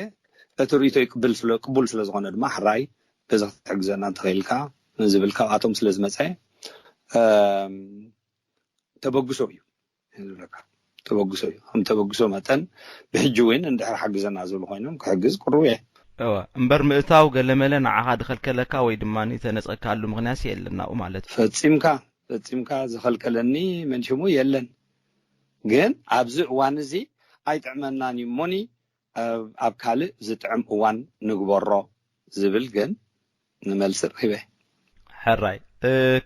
እቲ ርእይቶ ይቅብል ስለ፣ ቅቡል ስለ ዝኾነ ድማ፣ ሕራይ፣ በዚ ክትሕግዘና እንተኽኢልካ ዝብል ካብኣቶም ስለ ዝመፀ፣ እም፣ ተበግሶ እዩ ዝብለካ። ተበግሶ እዩ። ከም ተበግሶ መጠን፣ ብሕጂ እውን እንድሕር ሓግዘና ዝብሉ ኮይኖም፣ ክሕግዝ ቅሩብ እየ። እወ፣ እምበር ምእታው ገለመለ ንዓኻ ዝኸልከለካ ወይ ድማ ዝተነጸግካሉ ምኽንያት የለን ናብኡ ማለት እዩ። ፈጺምካ፣ ፈጺምካ ዝኸልከለኒ መንሽሙ የለን። ግን ኣብዚ እዋን እዚ ኣይጥዕመናን እዩ እሞኒ ኣብ ካልእ ዝጥዕም እዋን ንግበሮ ዝብል ግን ንመልሲ ረኺበ። ሕራይ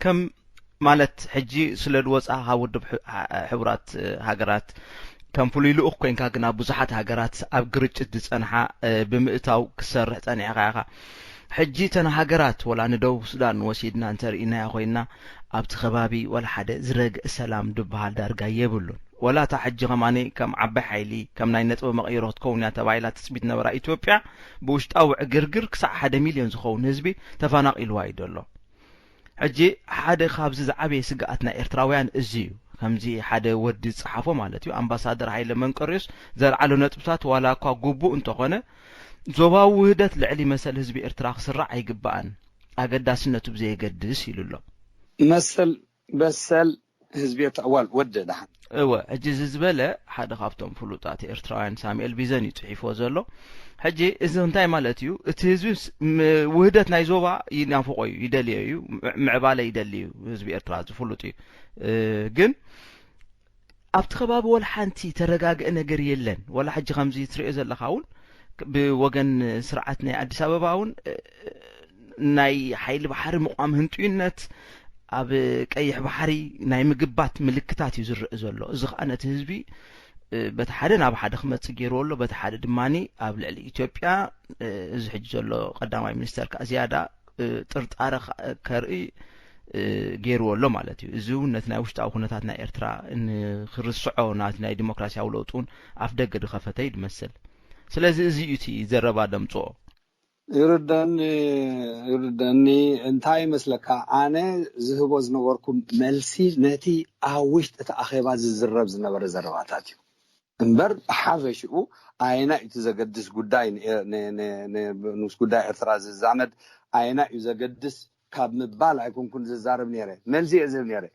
ከም ማለት ሕጂ ስለ ዝወፅኣ ካብ ውድብ ሕቡራት ሃገራት ከም ፍሉይ ልኡኽ ኮይንካ ግና ብዙሓት ሃገራት ኣብ ግርጭት ዝፀንሓ ብምእታው ክሰርሕ ፀኒዕካ ኢኻ። ሕጂ እተን ሃገራት ወላ ንደቡብ ሱዳን ወሲድና እንተርኢናያ ኮይና ኣብቲ ከባቢ ወላ ሓደ ዝረግእ ሰላም ዝበሃል ዳርጋ የብሉን። ወላ እታ ሕጂ ከማኒ ከም ዓባይ ሓይሊ ከም ናይ ነጥቢ መቐይሮ ክትከውን እያ ተባሂላ ትፅቢት ነበራ ኢትዮጵያ ብውሽጣዊ ዕግርግር ክሳዕ ሓደ ሚልዮን ዝኸውን ህዝቢ ተፈናቒልዋ እዩ ዘሎ። ሕጂ ሓደ ካብዚ ዝዓበየ ስግኣት ናይ ኤርትራውያን እዚ እዩ። ከምዚ ሓደ ወዲ ዝጸሓፎ ማለት እዩ ኣምባሳደር ሃይለ መንቀርዮስ ዘልዓሎ ነጥብታት ዋላ እኳ ግቡእ እንተኾነ ዞባዊ ውህደት ልዕሊ መሰል ህዝቢ ኤርትራ ክስራዕ ኣይግባእን ኣገዳስነቱ ብዘየገድስ ኢሉ ኣሎ። መሰል በሰል ህዝቢ ኤርትራ ዋል ወደ ደሓን እወ ሕጂ እዚ ዝበለ ሓደ ካብቶም ፍሉጣት ኤርትራውያን ሳሙኤል ቢዘን እዩ ጽሒፍዎ ዘሎ። ሕጂ እዚ እንታይ ማለት እዩ? እቲ ህዝቢ ውህደት ናይ ዞባ ይናፍቆ እዩ፣ ይደልዮ እዩ፣ ምዕባለ ይደሊ እዩ ህዝቢ ኤርትራ ዝፍሉጥ እዩ። ግን ኣብቲ ከባቢ ወላ ሓንቲ ተረጋግአ ነገር የለን። ወላ ሕጂ ከምዚ ትሪኦ ዘለኻ እውን ብወገን ስርዓት ናይ ኣዲስ ኣበባ እውን ናይ ሓይሊ ባሕሪ ምቋም ህንጡይነት ኣብ ቀይሕ ባሕሪ ናይ ምግባት ምልክታት እዩ ዝረአ ዘሎ። እዚ ከዓ ነቲ ህዝቢ በቲ ሓደ ናብ ሓደ ክመፅእ ገይርዎ ኣሎ፣ በቲ ሓደ ድማ ኣብ ልዕሊ ኢትዮጵያ እዚ ሕጂ ዘሎ ቀዳማይ ሚኒስተር ከዓ ዝያዳ ጥርጣረ ከርኢ ገይርዎ ኣሎ ማለት እዩ። እዚ እውን ነቲ ናይ ውሽጣዊ ኩነታት ናይ ኤርትራ ንክርስዖ ናቲ ናይ ዲሞክራሲያዊ ለውጢ እውን ኣፍ ደገ ዝኸፈተ እዩ ዝመስል። ስለዚ እዚ እዩ እቲ ዘረባ ደምፅኦ። ይርደኒ ይርደኒ እንታይ ይመስለካ ኣነ ዝህቦ ዝነበርኩ መልሲ ነቲ ኣብ ውሽጢ እቲ ኣኼባ ዝዝረብ ዝነበረ ዘረባታት እዩ እምበር ብሓፈሽኡ ኣየና እዩ ዘገድስ ጉዳይ ንስ ጉዳይ ኤርትራ ዝዛመድ ኣየና እዩ ዘገድስ ካብ ምባል ኣይኮንኩን ዝዛረብ ነረ መልሲ እየ ዝህብ ነረ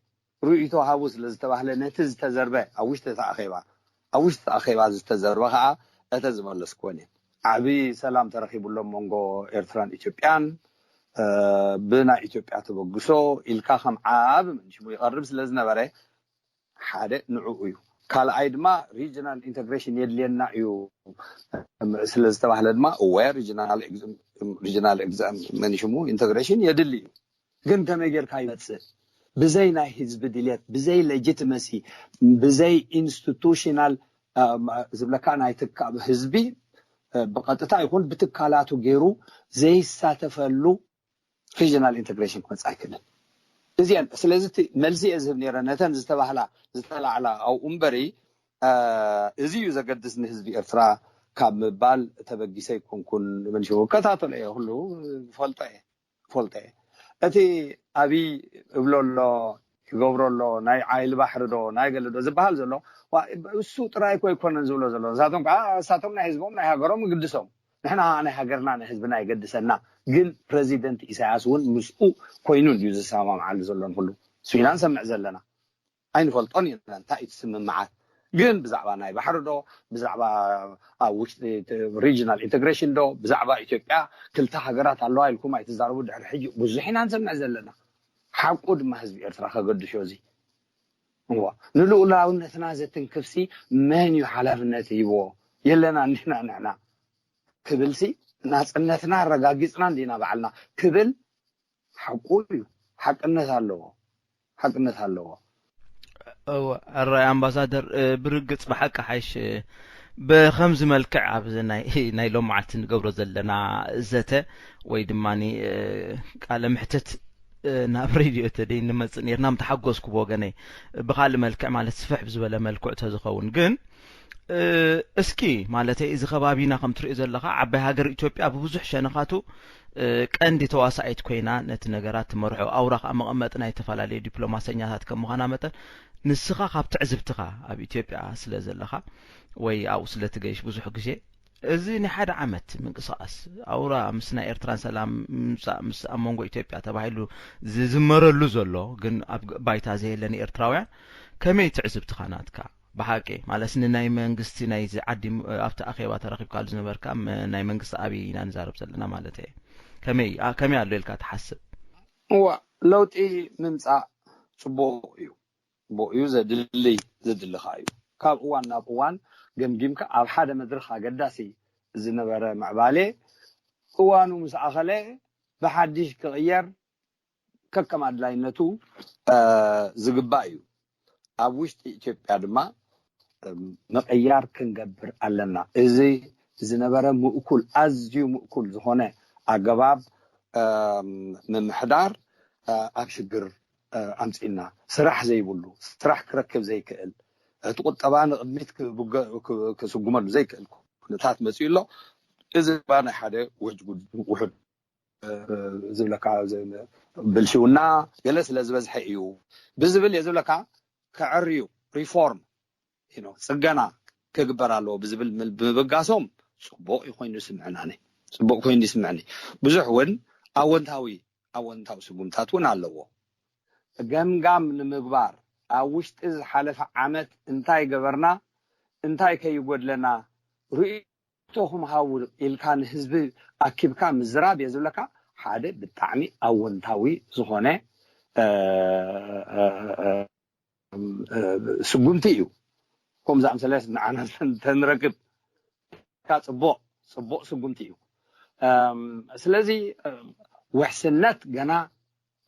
ርእይቶ ሃቡ ስለ ዝተባህለ ነቲ ዝተዘርበ ኣብ ውሽጢ እቲ ኣኼባ ኣብ ውሽጢ ኣኼባ ዝተዘርበ ከዓ እተ ዝመለስኩወን እየ ዓብዪ ሰላም ተረኺቡ ኣሎ መንጎ ኤርትራን ኢትዮጵያን ብናይ ኢትዮጵያ ተበግሶ ኢልካ ከም ዓብ መንሽሙ ይቐርብ ስለ ዝነበረ ሓደ ንዕኡ እዩ ካልኣይ ድማ regional integration የድልየና እዩ ስለ ዝተባህለ ድማ እወ regional መንሽሙ integration የድሊ እዩ ግን ከመይ ጌርካ ይመፅእ ብዘይ ናይ ህዝቢ ድልየት ብዘይ legitimacy ብዘይ institutional ዝብለካ ናይ ትካብ ህዝቢ ብቐጥታ ይኹን ብትካላቱ ገይሩ ዘይሳተፈሉ regional integration ክመፅእ ኣይክእልን እዚአን ስለዚ መልሲ እየ ዝህብ ነረ ነተን ዝተባህላ ዝተላዕላ ኣብኡ እምበሪ እዚ እዩ ዘገድስ ንህዝቢ ኤርትራ ካብ ምባል ተበጊሰ ይኮንኩን መንሽቡ ከታተሎ እየ ኩሉ ፈልጦ እየ ፈልጠ እቲ ኣብይ እብሎ ኣሎ ይገብሮ ኣሎ ናይ ዓይሊ ባሕሪ ዶ ናይ ገለ ዶ ዝበሃል ዘሎ እሱ ጥራይ እኮ ኣይኮነን ዝብሎ ዘሎ ንሳቶም ከዓ እሳቶም ናይ ህዝቦም ናይ ሃገሮም ይግድሶም ንሕና ናይ ሃገርና ናይ ህዝብና ይገድሰና ግን ፕረዚደንት ኢሳያስ እውን ምስኡ ኮይኑ እዩ ዝሰማምዓሉ ዘሎ ንኩሉ ስኢና ንሰምዕ ዘለና ኣይንፈልጦን ኢና እንታይ እዩ ስምምዓት ግን ብዛዕባ ናይ ባሕሪ ዶ ብዛዕባ ኣብ ውሽጢ regional integration ዶ ብዛዕባ ኢትዮጵያ ክልተ ሃገራት ኣለዋ ኢልኩም ኣይትዛረቡ ድሕሪ ሕጂ ብዙሕ ኢና ንሰምዕ ዘለና ሓቁ ድማ ህዝቢ ኤርትራ ከገድሾ እዚ እዋ ንልኡላውነትና ዘትንክፍሲ መን እዩ ሓላፍነት ሂብዎ የለና እንዲና ንሕና ክብልሲ ናፅነትና ኣረጋጊፅና እንዲና ባዕልና ክብል ሓቁ እዩ ሓቅነት ኣለዎ ሓቅነት ኣለዎ እወ ኣራይ ኣምባሳደር ብርግፅ ብሓቂ ሓይሽ ብከምዚ መልክዕ ኣብዚ ናይ ሎማዓልቲ ንገብሮ ዘለና ዘተ ወይ ድማ ቃለ ምሕትት ናብ ሬድዮ ተደይ ንመፅእ ነርና ምተሓጎዝኩ ብወገነይ ብካልእ መልክዕ ማለት ስፍሕ ብዝበለ መልክዕ ተዝኸውን ግን እስኪ ማለተይ እዚ ከባቢና ከም ትሪኦ ዘለካ ዓባይ ሃገር ኢትዮጵያ ብብዙሕ ሸነኻቱ ቀንዲ ተዋሳኢት ኮይና ነቲ ነገራት ትመርሖ ኣውራ ከዓ መቐመጢ ናይ ዝተፈላለዩ ዲፕሎማሰኛታት ከም ምዃና መጠን ንስኻ ካብ ትዕዝብትኻ ኣብ ኢትዮጵያ ስለ ዘለኻ ወይ ኣብኡ ስለ ትገይሽ ብዙሕ ግዜ እዚ ናይ ሓደ ዓመት ምንቅስቃስ ኣውራ ምስ ናይ ኤርትራን ሰላም ምምፃእ ምስ ኣብ መንጎ ኢትዮጵያ ተባሂሉ ዝዝመረሉ ዘሎ ግን ኣብ ባይታ ዘየለ ንኤርትራውያን ከመይ ትዕዝብትኻ ናትካ ብሓቂ ማለት ንናይ መንግስቲ ናይዚ ዓዲ ኣብቲ ኣኼባ ተረኺብካሉ ዝነበርካ ናይ መንግስቲ ኣብይ ኢና ንዛረብ ዘለና ማለት እየ ከመይ ከመይ ኣሎ ኢልካ ትሓስብ እዋ ለውጢ ምምፃእ ፅቡቅ እዩ ብኡ ዘድሊ ዘድልኻ እዩ ካብ እዋን ናብ እዋን ገምጊምካ ኣብ ሓደ መድረኽ ኣገዳሲ ዝነበረ ምዕባሌ እዋኑ ምስ ኣኸለ ብሓድሽ ክቕየር ከከም ኣድላይነቱ ዝግባእ እዩ። ኣብ ውሽጢ ኢትዮጵያ ድማ ምቕያር ክንገብር ኣለና። እዚ ዝነበረ ምእኩል ኣዝዩ ምእኩል ዝኾነ ኣገባብ ምምሕዳር ኣብ ሽግር ኣምፂና፣ ስራሕ ዘይብሉ፣ ስራሕ ክረክብ ዘይክእል፣ እቲ ቁጠባ ንቕድሚት ክስጉመሉ ዘይክእል ኩነታት መፂኡ ኣሎ። እዚ ድማ ናይ ሓደ ውሕድ ዝብለካ ብልሽውና ገለ ስለ ዝበዝሐ እዩ ብዝብል እየ ዝብለካ። ከዕርዩ፣ ሪፎርም፣ ጽገና ክግበር ኣለዎ ብዝብል ብምብጋሶም ጽቡቕ ኮይኑ ይስምዐናኒ። ጽቡቕ ኮይኑ ይስምዐኒ። ብዙሕ እውን ኣወንታዊ ኣወንታዊ ስጉምታት እውን ኣለዎ። ገምጋም ንምግባር ኣብ ውሽጢ ዝሓለፈ ዓመት እንታይ ገበርና፣ እንታይ ከይጎድለና፣ ርእይቶኹም ሃቡ ኢልካ ንህዝቢ ኣኪብካ ምዝራብ እየ ዝብለካ። ሓደ ብጣዕሚ ኣወንታዊ ዝኾነ ስጉምቲ እዩ። ከምዚ ኣምሰለ ንዓና ተንረክብ ካ ጽቡቕ ጽቡቕ ስጉምቲ እዩ። ስለዚ ውሕስነት ገና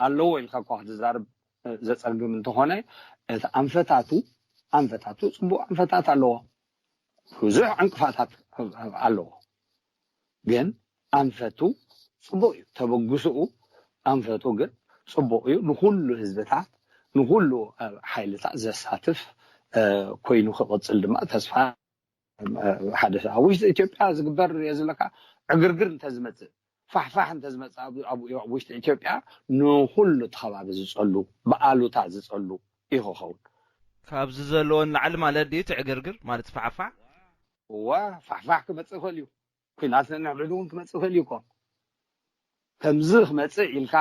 ኣለዎ ኢልካ እኳ ክትዛርብ ዘጸግም እንተኾነ፣ እቲ ኣንፈታቱ ኣንፈታቱ ጽቡቕ ኣንፈታት ኣለዎ። ብዙሕ ዕንቅፋታት ኣለዎ፣ ግን ኣንፈቱ ጽቡቕ እዩ። ተበግስኡ ኣንፈቱ ግን ጽቡቕ እዩ። ንኹሉ ህዝብታት ንኹሉ ሓይልታት ዘሳትፍ ኮይኑ ክቕጽል ድማ ተስፋ ሓደ ኣብ ውሽጢ ኢትዮጵያ ዝግበር እየ ዝብለካ። ዕግርግር እንተዝመፅእ፣ ፋሕፋሕ እንተዝመፅእ ኣብ ውሽጢ ኢትዮጵያ ንኹሉ እቲ ከባቢ ዝፀሉ፣ ብኣሉታ ዝፀሉ እዩ ክኸውን። ካብዚ ዘለዎን ላዕሊ ማለት ድዩ እቲ ዕግርግር ማለት ፋሕፋሕ? እወ፣ ፋሕፋሕ ክመፅእ ይኽእል እዩ። ኩናት ነንሕድሕዱ እውን ክመፅእ ይኽእል እዩ እኮ። ከምዚ ክመፅእ ኢልካ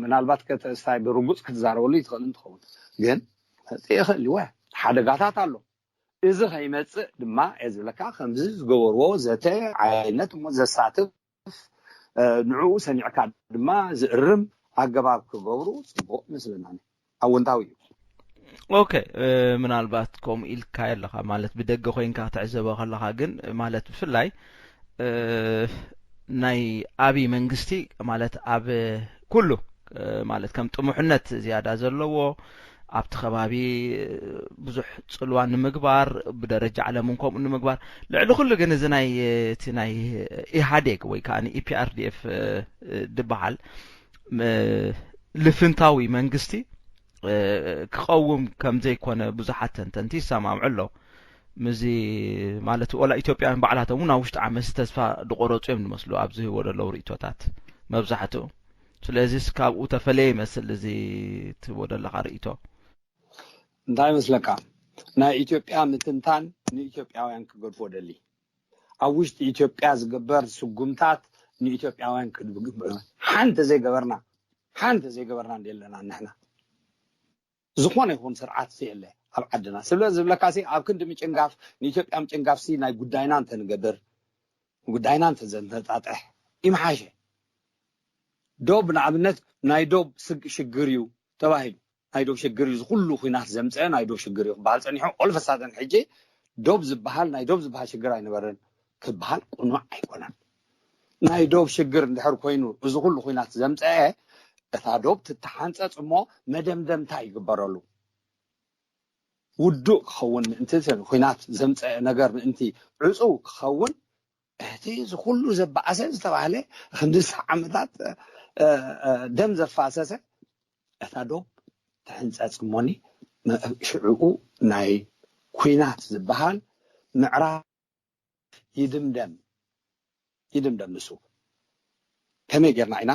ምናልባት ከተስታይ ብርጉፅ ክትዛረበሉ ይትኽእል እንትኸውን፣ ግን መፅእ ይኽእል እዩ። ሓደጋታት ኣሎ። እዚ ከይመፅእ ድማ እየ ዝብለካ። ከምዚ ዝገበርዎ ዘተ ዓይነት እሞ ዘሳትፍ፣ ንዕኡ ሰሚዕካ ድማ ዝእርም ኣገባብ ክገብሩ ፅቡቕ ይመስለና። ኣወንታዊ እዩ። ኦኬ፣ ምናልባት ከምኡ ኢልካዮ ኣለኻ ማለት ብደገ ኮይንካ ክትዕዘቦ ከለኻ ግን ማለት ብፍላይ ናይ ኣብይ መንግስቲ ማለት ኣብ ኩሉ ማለት ከም ጥሙሕነት ዝያዳ ዘለዎ ኣብቲ ከባቢ ብዙሕ ፅልዋ ንምግባር ብደረጃ ዓለም እውን ከምኡ ንምግባር ልዕሊ ኩሉ ግን እዚ ናይ እቲ ናይ ኢህኣዴግ ወይ ከዓ ኢፒኣርዲኤፍ ዝበሃል ልፍንታዊ መንግስቲ ክቐውም ከም ዘይኮነ ብዙሓት ተንተንቲ ይሰማምዑ ኣለዉ። ምዚ ማለት ወላ ኢትዮጵያውያን ባዕላቶም እውን ኣብ ውሽጢ ዓመት ተስፋ ዝቆረፁ እዮም ዝመስሉ ኣብዚ ህቦ ዘለዉ ርእቶታት መብዛሕትኡ። ስለዚስ ካብኡ ተፈለየ ይመስል እዚ ትህቦ ዘለኻ ርእቶ። እንታይ ይመስለካ? ናይ ኢትዮጵያ ምትንታን ንኢትዮጵያውያን ክገድፎ ደሊ። ኣብ ውሽጢ ኢትዮጵያ ዝግበር ስጉምታት ንኢትዮጵያውያን ክድግበር ሓንቲ ዘይገበርና ሓንቲ ዘይገበርና እንደለና ንሕና ዝኾነ ይኹን ስርዓት የለ ኣብ ዓድና ስለ ዝብለካ ሲ ኣብ ክንዲ ምጭንጋፍ ንኢትዮጵያ ምጭንጋፍ ሲ ናይ ጉዳይና እንተንገብር ጉዳይና እንተዘንተጣጥሕ ይምሓሸ። ዶብ ንኣብነት ናይ ዶብ ሽግር እዩ ተባሂሉ ናይ ዶብ ሽግር እዩ ዝኩሉ ኩናት ዘምፀአ ናይ ዶብ ሽግር እዩ ክበሃል ፀኒሑ። ኦልፈሳደን ሕጂ ዶብ ዝበሃል ናይ ዶብ ዝበሃል ሽግር ኣይነበረን ክበሃል ቁኑዕ ኣይኮነን። ናይ ዶብ ሽግር እንድሕር ኮይኑ እዚ ኩሉ ኩናት ዘምፀአ እታ ዶብ ትተሓንፀፅ እሞ መደምደምታ ይግበረሉ። ውዱእ ክኸውን ምእንቲ ኩናት ዘምፀአ ነገር ምእንቲ ዕፁው ክኸውን እቲ ዝኩሉ ዘበኣሰ ዝተባህለ ክንድሳ ዓመታት ደም ዘፋሰሰ እታ ዶብ ትሕንፀፅ እሞኒ ሽዕኡ ናይ ኩናት ዝበሃል ምዕራፍ ይድምደም ይድምደም ንሱ። ከመይ ጌርና ኢና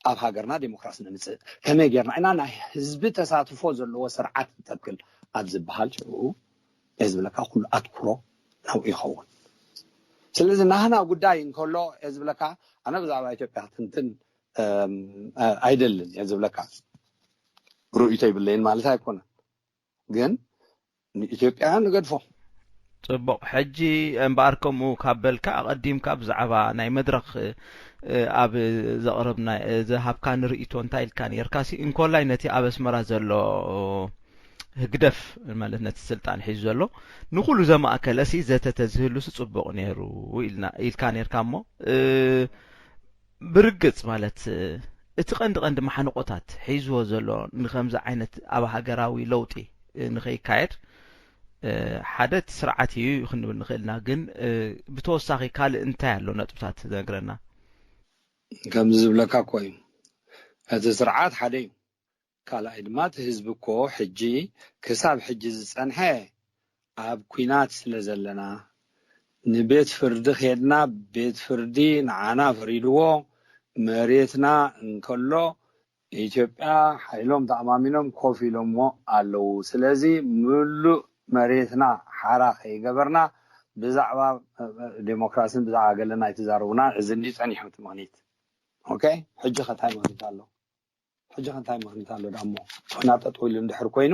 ኣብ ሃገርና ዴሞክራሲ ነምፅእ? ከመይ ጌርና ኢና ናይ ህዝቢ ተሳትፎ ዘለዎ ስርዓት ንተክል ኣብ ዝበሃል ሽዕኡ እየ ዝብለካ ኩሉ ኣትኩሮ ናብኡ ይኸውን። ስለዚ ናህና ጉዳይ እንከሎ እየ ዝብለካ ኣነ ብዛዕባ ኢትዮጵያ ትንትን ኣይደልን እየ ዝብለካ። ርእይቶ ይብለይን ማለት ኣይኮነን፣ ግን ንኢትዮጵያውያን ንገድፎ። ፅቡቕ። ሕጂ እምበኣር ከምኡ ካብ በልካ ኣቐዲምካ ብዛዕባ ናይ መድረኽ ኣብ ዘቕረብና ዝሃብካኒ ርእይቶ እንታይ ኢልካ ነርካሲ እንኮላይ ነቲ ኣብ ኣስመራ ዘሎ ህግደፍ ማለት ነቲ ስልጣን ሒዙ ዘሎ ንኹሉ ዘማእከለ ሲ ዘተ ተዝህሉስ ጽቡቕ ነይሩ ኢልና ኢልካ ነርካ እሞ፣ ብርግጽ ማለት እቲ ቀንዲ ቀንዲ ማሕንቆታት ሒዝዎ ዘሎ ንኸምዚ ዓይነት ኣብ ሃገራዊ ለውጢ ንኸይካየድ ሓደ እቲ ስርዓት እዩ ክንብል ንኽእልና። ግን ብተወሳኺ ካልእ እንታይ ኣሎ ነጥብታት ትነግረና? ከምዚ ዝብለካ እኮ እዩ፣ እቲ ስርዓት ሓደ እዩ። ካልኣይ ድማ እቲ ህዝቢ እኮ ሕጂ ክሳብ ሕጂ ዝጸንሐ ኣብ ኲናት ስለ ዘለና፣ ንቤት ፍርዲ ኬድና ቤት ፍርዲ ንዓና ፈሪድዎ መሬትና እንከሎ ኢትዮጵያ ሓይሎም ተኣማሚኖም ኮፍ ኢሎሞ ኣለዉ። ስለዚ ምሉእ መሬትና ሓራ ከይገበርና ብዛዕባ ዴሞክራሲን ብዛዕባ ገለና ኣይትዛረቡና። እዚ እንዲ ጸኒሑ እቲ ምኽኒት። ኦኬ፣ ሕጂ ከ እንታይ ምኽኒት ኣሎ? ሕጂ ከ እንታይ ምኽኒት ኣሎ ዳሞ? ና ጠጠው ኢሉ እንድሕር ኮይኑ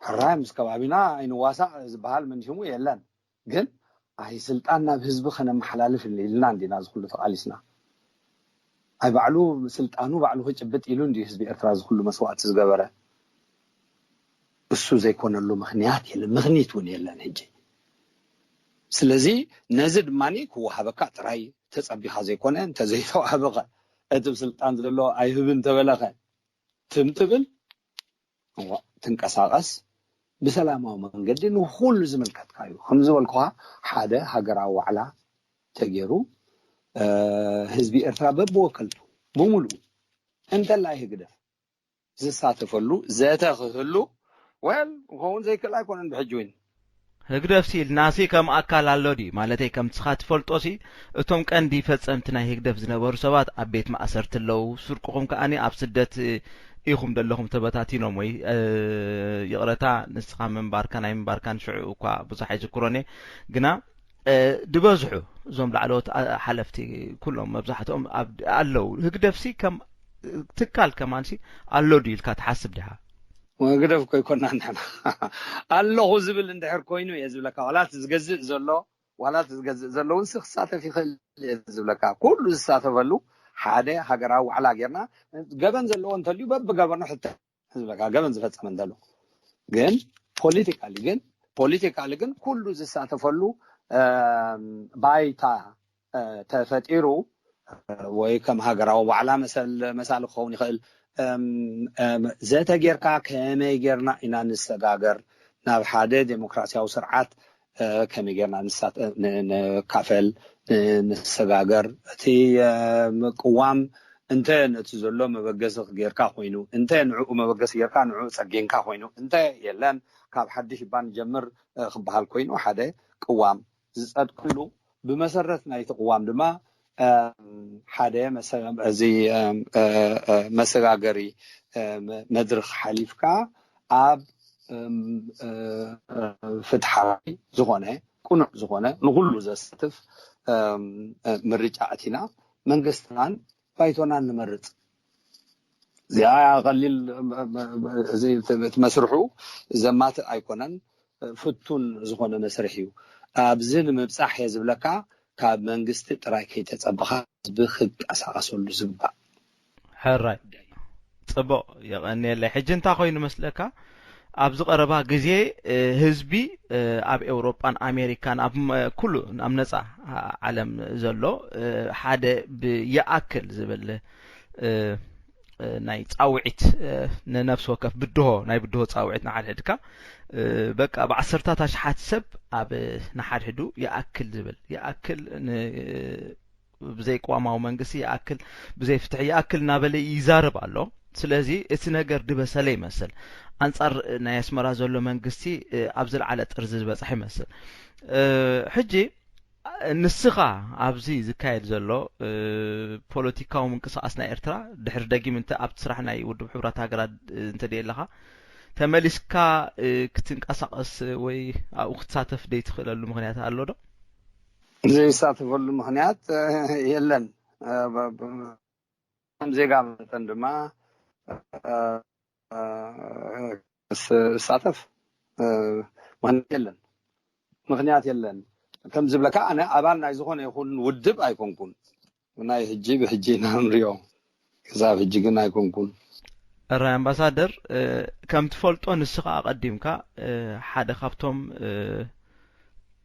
ሕራይ ምስ ከባቢና ኣይንዋሳእ ዝበሃል ምን ሽሙ የለን። ግን ኣይ ስልጣን ናብ ህዝቢ ከነመሓላልፍ ኢልና እንዲና እዚ ኩሉ ተቓሊስና። ኣይ ባዕሉ ስልጣኑ ባዕሉ ክጭብጥ ኢሉ እንዲ ህዝቢ ኤርትራ እዚ ኩሉ መስዋእቲ ዝገበረ። እሱ ዘይኮነሉ ምኽንያት የለን፣ ምኽኒት እውን የለን ሕጂ። ስለዚ ነዚ ድማ ክወሃበካ ጥራይ ተጸቢኻ ዘይኮነ፣ እንተዘይተዋህበኸ እቲ ስልጣን ዘሎ ኣይህብን ተበለኸ ትም ትብል እዋ፣ ትንቀሳቐስ ብሰላማዊ መንገዲ ንኹሉ ዝምልከትካ እዩ። ከም ዝበልኩኻ ሓደ ሃገራዊ ዋዕላ ተገይሩ ህዝቢ ኤርትራ በብወከልቱ ብምሉኡ እንተላይ ህግደፍ ዝሳተፈሉ ዘተ ክህሉ ወል ክኸውን ዘይክእል ኣይኮነን ብሕጂ እውን ህግደፍሲ ኢልናሲ ከም ኣካል ኣሎ ድዩ? ማለተይ ከምቲ ስኻ ትፈልጦሲ እቶም ቀንዲ ፈጸምቲ ናይ ህግደፍ ዝነበሩ ሰባት ኣብ ቤት ማእሰርቲ ኣለዉ። ስርቅኹም ከኣኒ ኣብ ስደት ኢኹም ዘለኹም ተበታቲኖም ወይ ይቕረታ ንስኻ ምንባርካ ናይ ምንባርካን ሽዑ እኳ ብዙሕ ኣይዝክሮን እየ ግና ድበዝሑ እዞም ላዕለዎት ሓለፍቲ ኩሎም መብዛሕትኦም ኣለዉ። ህግደፍሲ ከም ትካል ከማንሲ ኣሎ ድዩ ኢልካ ትሓስብ ዲኻ? ህግደፍ እኮ ኣይኮናን ንሕና ኣለኹ ዝብል እንድሕር ኮይኑ እየ ዝብለካ። ዋላ እቲ ዝገዝእ ዘሎ ዋላ እቲ ዝገዝእ ዘሎ እውን ክሳተፍ ይኽእል እየ ዝብለካ። ኩሉ ዝሳተፈሉ ሓደ ሃገራዊ ዋዕላ ጌርና ገበን ዘለዎ እንተልዩ በብገበኑ ሕተ ዝብለካ ገበን ዝፈጸመ እንተሎ ግን ፖለቲካሊ ግን ፖለቲካሊ ግን ኩሉ ዝሳተፈሉ ባይታ ተፈጢሩ ወይ ከም ሃገራዊ ዋዕላ መሳሊ ክኸውን ይኽእል። ዘተ ጌርካ ከመይ ጌርና ኢና ንሰጋገር ናብ ሓደ ዴሞክራሲያዊ ስርዓት ከመይ ጌርና ንካፈል ንሰጋገር እቲ ቅዋም እንተ ነቲ ዘሎ መበገሲ ጌርካ ኮይኑ እንተ ንዕኡ መበገሲ ጌርካ ንዕኡ ጸጊንካ ኮይኑ እንተ የለን ካብ ሓድሽ እባ ንጀምር ክበሃል ኮይኑ ሓደ ቅዋም ዝጸድቀሉ ብመሰረት ናይቲ ቅዋም ድማ ሓደ እዚ መሰጋገሪ መድርኽ ሓሊፍካ ኣብ ፍትሓዊ ዝኾነ ቅኑዕ ዝኾነ ንኩሉ ዘሳትፍ ምርጫ ኣቲና መንግስትናን ባይቶናን ንመርፅ። እዚኣ ቀሊል እቲ መስርሑ ዘማትእ ኣይኮነን፣ ፍቱን ዝኾነ መስርሕ እዩ። ኣብዚ ንምብፃሕ እየ ዝብለካ ካብ መንግስቲ ጥራይ ከይተፀበኻ ህዝቢ ክቀሳቀሰሉ ዝግባእ። ሕራይ ፅቡቕ የቐንየለይ። ሕጂ እንታይ ኮይኑ መስለካ ኣብዚ ቀረባ ግዜ ህዝቢ ኣብ ኤውሮጳን ኣሜሪካን ኣብ ኩሉ ኣብ ነፃ ዓለም ዘሎ ሓደ ብይኣክል ዝብል ናይ ፃውዒት ንነፍሲ ወከፍ ብድሆ ናይ ብድሆ ፃውዒት ንሓድሕድካ በቃ ብዓሰርታት ኣሽሓት ሰብ ኣብ ንሓድሕዱ ይኣክል ዝብል ይኣክል ብዘይ ቅዋማዊ መንግስቲ ይኣክል ብዘይ ፍትሒ ይኣክል እናበለ ይዛረብ ኣሎ። ስለዚ እቲ ነገር ድበሰለ ይመስል። ኣንጻር ናይ ኣስመራ ዘሎ መንግስቲ ኣብ ዝለዓለ ጥርዚ ዝበፅሐ ይመስል። ሕጂ ንስኻ ኣብዚ ዝካየድ ዘሎ ፖለቲካዊ ምንቅስቃስ ናይ ኤርትራ ድሕሪ ደጊም እንተ ኣብቲ ስራሕ ናይ ውድብ ሕቡራት ሃገራት እንተ ኣለኻ ተመሊስካ ክትንቀሳቀስ ወይ ኣብኡ ክትሳተፍ ደይ ትኽእለሉ ምክንያት ኣሎ ዶ? ዘይሳተፈሉ ምክንያት የለን። ከም ዜጋ መጠን ድማ እሳተፍ ምክንያት የለን። ምክንያት የለን። ከም ዝብለካ ኣነ ኣባል ናይ ዝኾነ ይኹን ውድብ ኣይኮንኩን። ናይ ሕጂ ብሕጂ ኢና ንሪኦ። ክሳብ ሕጂ ግን ኣይኮንኩን። እራይ ኣምባሳደር፣ ከም ትፈልጦ ንስኻ ኣቐዲምካ ሓደ ካብቶም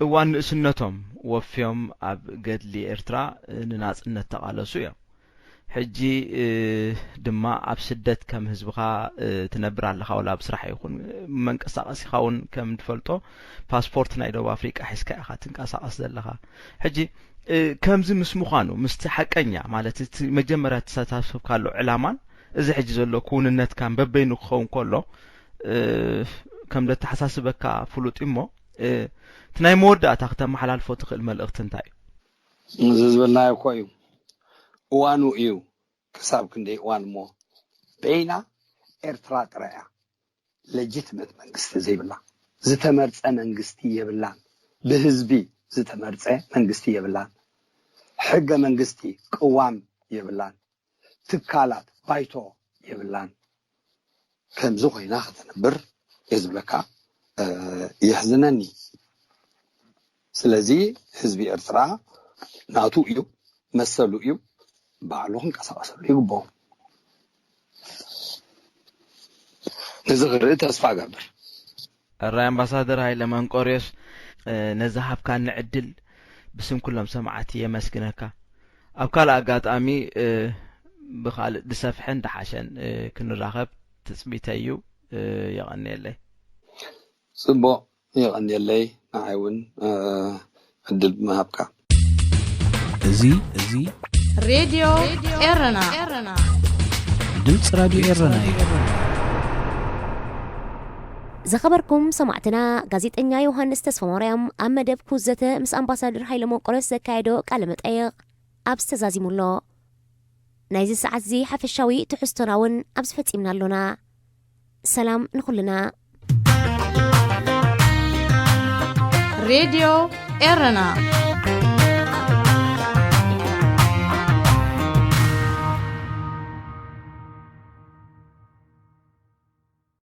እዋን ንእስነቶም ወፍዮም ኣብ ገድሊ ኤርትራ ንናጽነት ተቓለሱ እዮም። ሕጂ ድማ ኣብ ስደት ከም ህዝብኻ ትነብር ኣለኻ፣ ወላ ኣብ ስራሕ ይኹን መንቀሳቐሲኻ እውን ከም ትፈልጦ ፓስፖርት ናይ ደቡብ ኣፍሪቃ ሒዝካ ኢኻ ትንቀሳቐስ ዘለኻ። ሕጂ ከምዚ ምስ ምዃኑ ምስቲ ሓቀኛ ማለት እቲ መጀመርያ ተሳተፍካሉ ዕላማን እዚ ሕጂ ዘሎ ክውንነትካን በበይኑ ክኸውን ከሎ ከም ዘተሓሳስበካ ፍሉጥ እዩ እሞ እቲ ናይ መወዳእታ ክተመሓላልፎ ትኽእል መልእኽቲ እንታይ እዩ? እዚ ዝበልናዮ እኮ እዩ። እዋኑ እዩ። ክሳብ ክንደይ እዋን እሞ በይና ኤርትራ ጥራይ እያ ለጅትመት መንግስቲ ዘይብላ። ዝተመርጸ መንግስቲ የብላን። ብህዝቢ ዝተመርጸ መንግስቲ የብላን። ሕገ መንግስቲ ቅዋም የብላን። ትካላት ባይቶ የብላን። ከምዚ ኮይና ከተንብር እየ ዝብለካ። የሕዝነኒ። ስለዚ ህዝቢ ኤርትራ ናቱ እዩ፣ መሰሉ እዩ፣ ባዕሉ ክንቀሳቀሰሉ ይግብኦ። ነዚ ክርኢ ተስፋ እገብር። እራይ ኣምባሳደር ሃይለ መንቆርዮስ፣ ነዚ ሃብካኒ ዕድል ብስም ኩሎም ሰማዕቲ የመስግነካ። ኣብ ካልእ ኣጋጣሚ ብኻልእ ዝሰፍሐን ዝሓሸን ክንራኸብ ትጽቢተይ እዩ። የቐንየለይ። ጽቡቕ፣ የቐንየለይ። ንዓይ እውን ዕድል ብምሃብካ። እዚ እዚ ሬድዮ ኤረና ድምፂ ራዲዮ ኤረና እዩ። ዝኸበርኩም ሰማዕትና፣ ጋዜጠኛ ዮሃንስ ተስፋማርያም ኣብ መደብ ኩዘተ ምስ ኣምባሳደር ሃይለ መንቆርዮስ ዘካየዶ ቃለ መጠይቕ ኣብዚ ተዛዚሙ ኣሎ። ናይዚ ሰዓት እዚ ሓፈሻዊ ትሕዝቶና እውን ኣብዚ ፈጺምና ኣሎና። ሰላም ንኹልና። ሬድዮ ኤረና